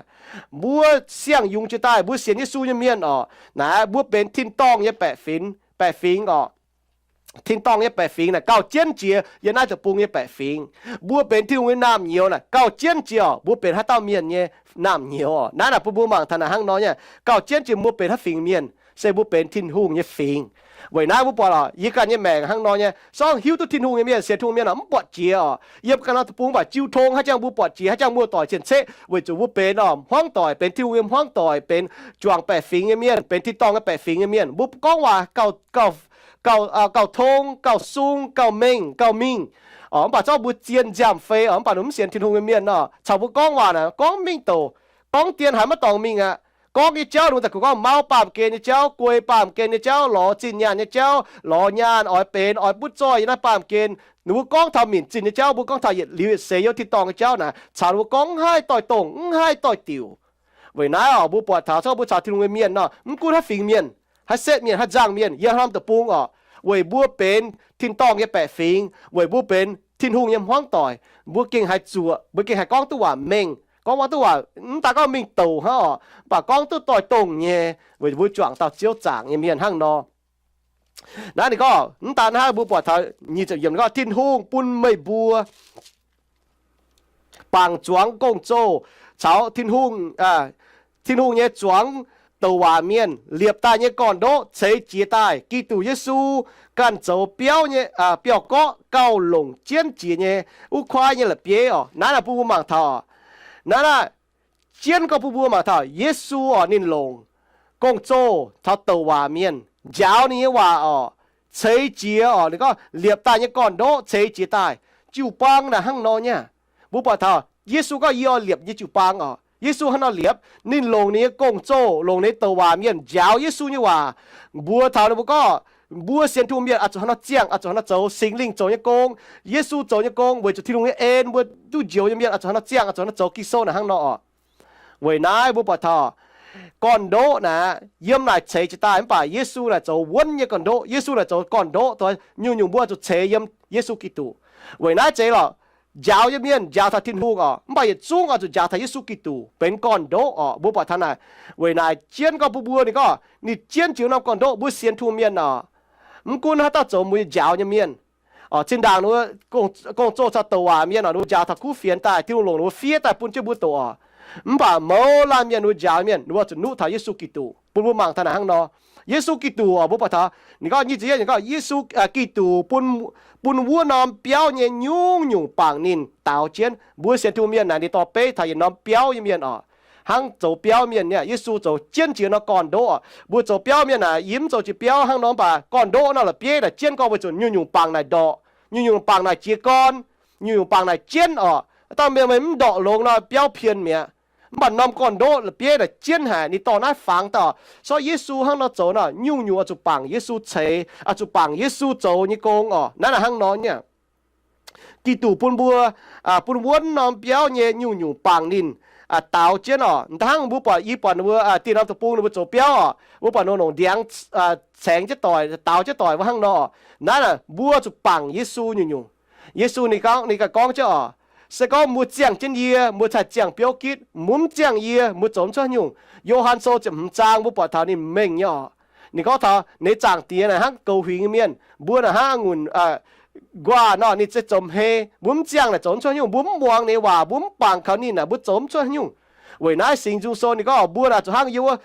Mbuo siang yungz jiex daaih mbuo sienx Yesu nyei mienh orqc, naaic mbuo benx tin-dorngh nyei baeqc fingx, baeqc fingx orqc. Tin-dorngh nyei baeqc fingx naaic gauh jienv jiex yiem naaiv deic-bung nyei baeqc fingx. Mbuo benx Tin-Hungh nyei naamh nyouz naaic gauh jienv jiex orqc, mbuo benx haaix dauh mienh nyei naamh nyouz orqc. Naaiv naaic bun mbuo mangc taux naaic hnangv nor nyei, gauh jienv jiex mbuo benx haaix fingx mienh, se mbuo benx Tin-Hungh nyei fingx. Weic naaiv mbuo buatc orqc, yie ganh nyei maengc hnangv nor nyei, sorng hiuv duqv Tin-Hungh nyei mienh, sienx Tin-Hungh mienh orqc, mv buatc jiex orqc. Yiem ganh norm deic-bung mv baac jiu tong haaix jangx mbuo buatc jiex, haaix jangx mbuo doic cien-ceqv weic zuqc mbuo benx orqc hmuangv doic, benx Tin-Hungh nyei hmuangv doic, benx juangc baeqc fingx nyei mienh, benx tin-dorngh nyei baeqc fingx nyei mienh, mbuo gorngv waac gauh, gauh, gauh, gauh tong, gauh sung, gauh mengh, gauh mingh orqc. Mv baac zorqv mbuo zien nziaamv fei orqc, mv baac ninh mv sienx Tin-Hungh nyei mienh orqc, caux mbuo gorngv waac naaic gorngv mingh douc, gorngv dien haaix maiv dorngx mingh aqv. Gorngv nyei jauv ninh mbuo daaih kungx gorngv mauv baamh gen nyei jauv, guei baamh gen nyei jauv, lorz zinh nyaanh nyei jauv, lorz nyaanh oix benx oix butv zoih yiem naaiv baamh gen. Ninh mbuo gorngv taux minc zinh nyei jauv, mbuo gorngv taux yietc liuz yietc seix yiem tin-dorngh nyei jauv naaic, caux ninh mbuo gorngv mv haih doix-dongh, mv haih doix-diuc. Weic naaiv orqc, mbuo buatc taux zorqv mbuo caux Tin-Hungh nyei mienh nor, mv gunv haaix fingx mienh, haaix setv mienh, haaix nzangh mienh, yiem haaix norm deic-bung orqc, weic mbuo benx tin-dorngh nyei baeqc fingx, weic mbuo benx Tin-Hungh nyei hmuangv doic, mbuo gengh haih zuoqc, mbuo gengh haih gorngv duqv waac mengh, gorngv waac duqv waac, mv daaih gorngv mingh douc hnangv orqc, mv baac gorngv duqv doix-dongh nyei, weic mbuo juangc dauh Ziouv zaangc nyei mienh hnangv nor. Naaiv ninh gorngv, mv daan hnangv, mbuo buatc taux nyic ziepc yiemc ninh gorngv, Tin-Hungh bun meih mbuo bangc zuangx gong-zoh caux Tin-Hungh, Tin-Hungh nyei zuangx douc waac mienh liepc daaih nyei gorn-ndoqv ceix jiez daaih, Giduc Yesu ganh zoux biauv nyei, biauv-gorqv gauh longc jienv jiex nyei wuov kuaaiv nyei la'bieiv orqc. Naaiv naaic bun mbuo mangc taux, naaiv naaic jienv gorngv bun mbuo mangc taux Yesu orqc, ninh longc gong-zoh caux douc waac mienh njaaux ninh nyei waac orqc, ceix jiez orqc, ninh gorngv liepc daaih nyei gorn-ndoqv ceix jiez daaih. Jiu-baang naaic hnangv nor nyei. Mbuo buatc taux Yesu gorngv, Yie oix liepc yie nyei jiu-baang orqc. Yesu hnangv nor liepc, ninh longc ninh nyei gong-zoh, longc ninh douc waac mienh njaaux Yesu nyei waac. Mbuo taux ninh mbuo gorngv, mbuo sienx Tin-Hungh mienh oix zuqc hnangv nor ziangh, oix zuqc hnangv nor zoux Singx Lingh zoux nyei gong, Yesu zoux nyei gong, weic zuqc Tin-Hungh nyei en mbuo duqv njoux nyei mienh oix zuqc hnangv nor ziangh, oix zuqc hnangv nor zoux. Ging-Sou naaic hnangv nor orqc. Weic naaiv mbuo buatc taux gorn-ndoqv naaic, yiem naaic ceix jiez daaih, mv baac Yesu naaic zoux wuonv nyei gorn-ndoqv. Yesu naaic zoux gorn-ndoqv, nyungc-nyungc mbuo zuqc ceix yiem Yesu Giduc. Weic naaiv zeiz lorqc, njaaux nyei mienh njaaux taux Tin-Hungh orqc, mv baac yietc zungv oix zuqc njaaux taux Yesu Giduc benx gorn-ndoqv orqc. Mbuo buatc taux naaic, weic naaic jienv gorngv bun mbuo, ninh gorngv ninh jienv jiex norm gorn-ndoqv, mbuo sienx Tin-Hungh mienh orqc, mv gunv haaix dauh zoux mbuo nyei njaaux nyei mienh, zinh ndaangc gong-zoh caux douc waac mienh orqc, ninh mbuo njaaux taux kuv fienx daaih, Tin-Hungh longc ninh mbuo fiev daaih bun jienv mbuo doqc orqc. Mv baac mouz laanh mienh, ninh mbuo njaaux mienh, ninh mbuo zuqc nuqv taux Yesu Giduc. Bun mbuo mangc taux naaic hnangv nor, Yesu Giduc orqc, mbuo buatc taux ninh gorngv nyic ziepc yietv, ninh gorngv Yesu, Giduc bun, bun wuov norm biauv nyei nyungc-nyungc bangc ninh daaux jienv. Mbuo sienx Tin-Hungh mienh naaic, ninh dorh beiv taux yietc norm biauv nyei mienh orqc, hnangv zoux biauv mienh nyei. Yesu zoux jienv jiex norm gorn-ndoqv orqc. Mbuo zoux biauv mienh naaic, yie mv zoux jiex biauv hnangv nor, mv baac gorn-ndoqv nor la'bieiv naaic jienv gorn weic zuqc nyungc-nyungc bangc naaic ndorqc, nyungc-nyungc bangc naaic jiez gorn, nyungc-nyungc bangc naaic jienv orqc. Dauh mienh meih mv ndorqc longx nor, biauv pien mi'aqv. Mv baac norm gorn-ndoqv la'bieiv naaic jienv haic, ninh dorh naaiv fangx daaih orqc. Sortv Yesu hnangv nor zoux nor, nyungc-nyungc oix zuqc bangc Yesu ceix, oix zuqc bangc Yesu zoux nyei gong orqc. Naaiv naaic hnangv nor nyei. Giduc bun mbuo, bun wuonv norm biauv nyei nyungc-nyungc bangc ninh daaux jienv orqc. Hnangv mbuo buatc, yie buatc ninh mbuo dieh norm deic-bung ninh mbuo zoux biauv orqc, mbuo buatc ninh longc ndiangx caengx jienv doic, daaux jienv doic wuov hnangv nor. Naaiv naaic mbuo zuqc bangc Yesu nyungc-nyungc. Yesu ninh gorngv, ninh ganh gorngv jienv orqc, se gorngv mbuo ziangh jienv yie, mbuo cingx ziangh biouv gitv. Mbuo mv ziangh yie, mbuo zoux mv cuotv nyungc. Yo^han Sou ziepc hmz zaang mbuo buatc taux ninh mengh nyei orqc. Ninh gorngv taux ninh nyei Zaangc Diex naaic hnangv goux huingx nyei mienh, mbuo naaic hnangv a'ngunc nquaah nor, ninh se zoux hmei. Mbuo mv ziangh naaic zoux mv cuotv nyungc. Mbuo mv muangx ninh nyei waac, mbuo mv bangc kaux ninh naaic, mbuo zoux mv cuotv nyungc. Weic naaiv Singx Nzung Sou ninh gorngv mbuo naaic zuqc hnangv yiem wuov,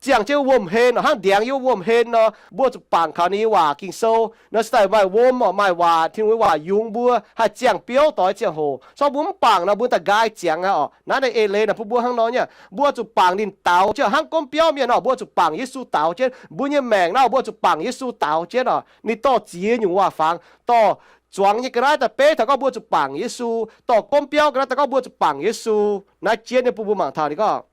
ziangh jienv wuom-hlen nor, hnangv ndiangx yiem wuom-hlen nor, mbuo zuqc bangc kaux ninh nyei waac Ging-Sou nor, se daaih maaih wuom orqc, maaih waac, Tin-Hungh nyei waac yungz mbuo haih ziangh biouv doix ziangh hoc. Sortv mbuo mv bangc nor, mbuo da'nqaai ziangx aqv orqc. Naaiv naaiv eix leiz naaic bun mbuo hnangv nor nyei, mbuo zuqc bangc ninh daaux jienv hnangv gomv biauv mienh nor, mbuo zuqc bangc Yesu daaux jienv. Mbuo nyei maengc nor, mbuo zuqc bangc Yesu daaux jienv orqc. Ninh dorh ziex nyungc waac-fangx, dorh zuangx nyei ga'naaiv daaih beiv taux gorngv mbuo zuqc bangc Yesu, dorh gomv biauv ga'naaiv daaih gorngv mbuo zuqc bangc Yesu. Naaiv jienv nyei bun mbuo mangc taux ninh gorngv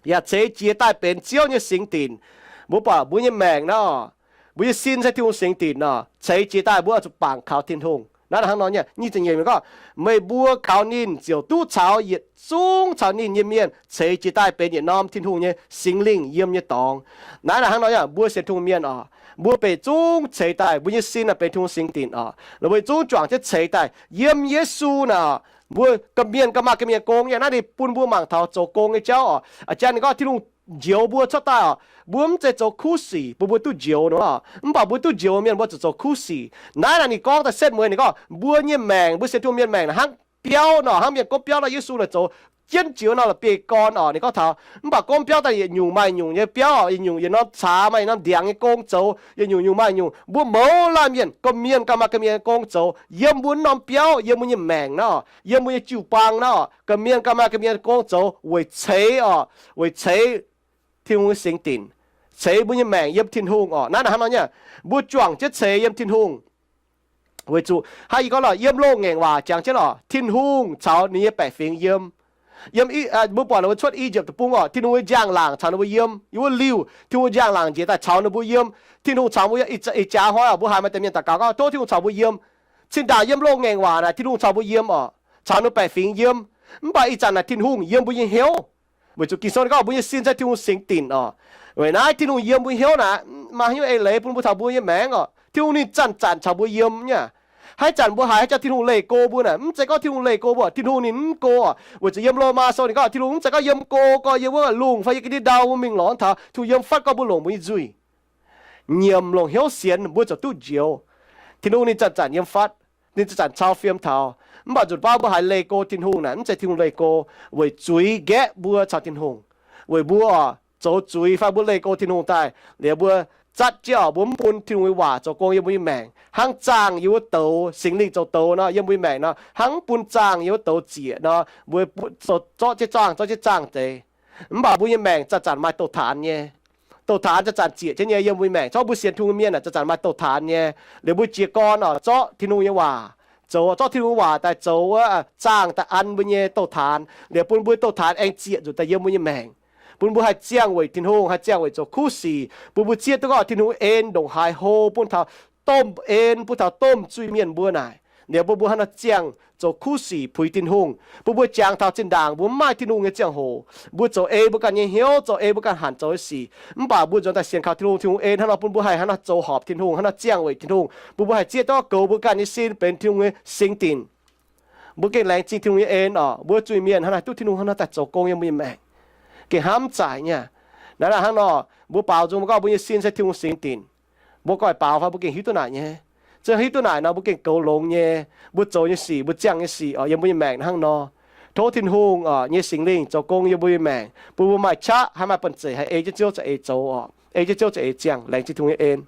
yaac ceix jiez daaih benx Ziouv nyei singx dinc. Mbuo buatc mbuo nyei maengc nor, mbuo nyei sin se Tin-Hungh singx dinc nor, ceix jiez daaih mbuo oix zuqc bangc kaux Tin-Hungh. Naaiv hnangv nor nyei, nyic ziepc nyeic gorngv, meih mbuo kaux ninh ziouc duqv caux yietc zungv caux ninh nyei mienh ceix jiez daaih benx yietc norm Tin-Hungh nyei Singx Lingh yiem nyei dorngx. Naaiv naaic hnangv nor nyei, mbuo sienx Tin-Hungh mienh oc, mbuo benx zungv ceix daaih, mbuo nyei sin naaic benx Tin-Hungh singx dinc oc, lorqc mbuo zungv juangc jienv ceix daaih yiem Yesu naaic oc. Mbuo ga'mienh ga'maah ga'mienh gong nyei. Naaiv ninh bun mbuo mangc taux zoux gong nyei jauv oc. A'jang ninh gorngv Tin-Hungh njoux mbuo cuotv daaih oc, mbuo mv zeiz zoux kuv sic bun mbuo duqv njoux nor, mv baac mbuo duqv njoux mienh mbuo zuqc zoux kuv sic. Naaiv naaic ninh gorngv daaih setv mueiz ninh gorngv mbuo nyei maengc, mbuo sienx Tin-Hungh mienh maengc naaic hnangv biauv nor, hnangv mienh gomv biauv nor, Yesu naaic zoux jienv jiex nor la'bieiv-gorn oc. Ninh gorngv taux mv baac gomv biauv daaih yietc nyungc maaih nyungc nyei biauv, yietc nyungc yietc norm caax maaih yietc norm ndiangx nyei gong zoux, yietc nyungc nyungc maaih nyungc. Mbuo mouz laanh mienh, ga'mienh ga'maah ga'mienh gong zoux yiem mbuo norm biauv, yiem mbuo nyei maengc nor, yiem mbuo nyei jiu-baang nor, ga'mienh ga'maah ga'mienh gong zoux weic ceix oc, weic ceix Tin-Hungh nyei singx dinc, ceix mbuo nyei maengc yiem Tin-Hungh oc. Naaiv naaic hnangv nor nyei, mbuo juangc jienv ceix yiem Tin-Hungh. Weic zuqc hnangv yie gorngv lorqc, yiem loz-ngaengc waac jangx jienv lorqc, Tin-Hungh caux ninh nyei baeqc fingx yiem. Yiem, mbuo buatc ninh mbuo cuotv I^yipv Deic-Bung oc, Tin-Hungh nyei njang-laangc caux ninh mbuo yiem. Yiem wuov liuh, Tin-Hungh njang-laangc njiec daaih caux ninh mbuo yiem. Tin-Hungh caux mbuo yiem. Ih jaax hnoi oc, mbuo haiz maaih deix mienh daux gaux gorngv, tov Tin-Hungh caux mbuo yiem. Cin-ndaangc yiem loz-ngaengc waac naaic, Tin-Hungh caux mbuo yiem oc, caux ninh baeqc fingx yiem. Mv baac ih zanc naaic Tin-Hungh yiem mbuo nyei hnyouv. Weic zuqc Ging-Sou gorngv mbuo nyei sin se Tin-Hungh singx dinc oc. Weic naaiv Tin-Hungh yiem mbuo hnyouv naaic, maaih haaix nyungc eix leiz bun mbuo taux mbuo nyei maengc oc. Tin-Hungh ninh zanc-zanc caux mbuo yiem nyei. Haaix zanc mbuo haiz haaix jauv Tin-Hungh leih go mbuo naaic, mv zeiz gorngv Tin-Hungh leih go mbuo, Tin-Hungh ninh mv go oc. Weic zuqc yiem Lomaa Sou ninh gorngv Tin-Hungh mv zeiz gorngv yiem go, gorngv yiem wuov lungh fai yiem ga'ndiev ndau mbuo mingh lorz taux, Tin-Hungh yiem fatv gorngv mbuo longc mbuo nyei nzuih. Nyiemc longc hnyouv sienx mbuo ziouc duqv njoux. Tin-Hungh ninh zanc-zanc yiem fatv, ninh zanc-zanc cau fiem taux. Mv baac nzunc baav mbuo haiz leih go Tin-Hungh naaic, mv zeiz Tin-Hungh leih go, weic zuiz nqaeqv mbuo caux Tin-Hungh. Weic mbuo oc, zoux zuiz fai mbuo leih go Tin-Hungh daaih, liuz mbuo zatv jienv oc, mbuo mv bun Tin-Hungh nyei waac zoux gong yiem mbuo nyei maengc, hnangv zaangh yiem wuov douz, Singx Lingh zoux douz nor, yiem mbuo nyei maengc nor, hnangv mv bun zaangh yiem wuov douz ziec nor, mbuo zorqv jienv zaangh, zorqv jienv zaangh deix. Mv baac mbuo nyei maengc zanc-zanc maaih douz-taanx nyei. Douz-taanx zanc-zanc ziec jienv nyei yiem mbuo nyei maengc. Zorqv mbuo sienx Tin-Hungh mienh zanc-zanc maaih douz-taanx nyei. Liuz mbuo jiez gorn oc, zorqv Tin-Hungh nyei waac zoux, zorqv Tin-Hungh waac daaih zoux wuov zaangh daaih an mbuo nyei douz-taanx, liuz bun mbuo douz-taanx aengx ziec nzunc daaih yiem mbuo nyei maengc. Bun mbuo haih ziangh weic Tin-Hungh, haih ziangh weic zoux kuv sic, bun mbuo zieqv duqv gorngv Tin-Hungh en ndongc haaix hlo bun taux domh en, bun taux domh zuiz-mienh mbuo naaic. Liuz bun mbuo hnangv nor ziangh zoux kuv sic puix Tin-Hungh. Bun mbuo jangx taux zinh ndaangc mbuo maaih Tin-Hungh nyei ziangh hoc, mbuo zoux ei mbuo ganh nyei hnyouv, zoux ei mbuo ganh hanc zoux nyei sic. Mv baac mbuo nzuonx daaih sienx kaux Tin-Hungh, Tin-Hungh en hnangv nor bun mbuo haih hnangv nor zoux horpc Tin-Hungh, hnangv nor ziangh weic Tin-Hungh, bun mbuo haih zieqv duqv goux mbuo ganh nyei sin benx Tin-Hungh nyei singx dinc. Mbuo gengh laengz zingh Tin-Hungh nyei en oc. Mbuo zuiz-mienh hnangv naaic duqv Tin-Hungh hnangv nor daaih zoux gong yiem mbuo nyei maengc. Gengh hnamv zaaic nyei. Naaiv hnangv nor, mbuo baaux nzung mbuo gorngv mbuo nyei sin se Tin-Hungh singx dinc. Mbuo goiv baaux fai mbuo gengh hiuv duqv naaic nyei. Zinh hiuv duqv naaic nor mbuo gengh goux longx nyei. Mbuo zoux nyei sic, mbuo ziangh nyei sic oc, yiem mbuo nyei maengc hnangv nor. Tov Tin-Hungh oc nyei Singx Lingh zoux gong yiem mbuo nyei maengc, bun mbuo maaih qaqv haih maaih banh zeic haih ei jienv Ziouv za'eix zoux oc, ei jienv Ziouv za'eix ziangh. Laengz zingh Tin-Hungh nyei en.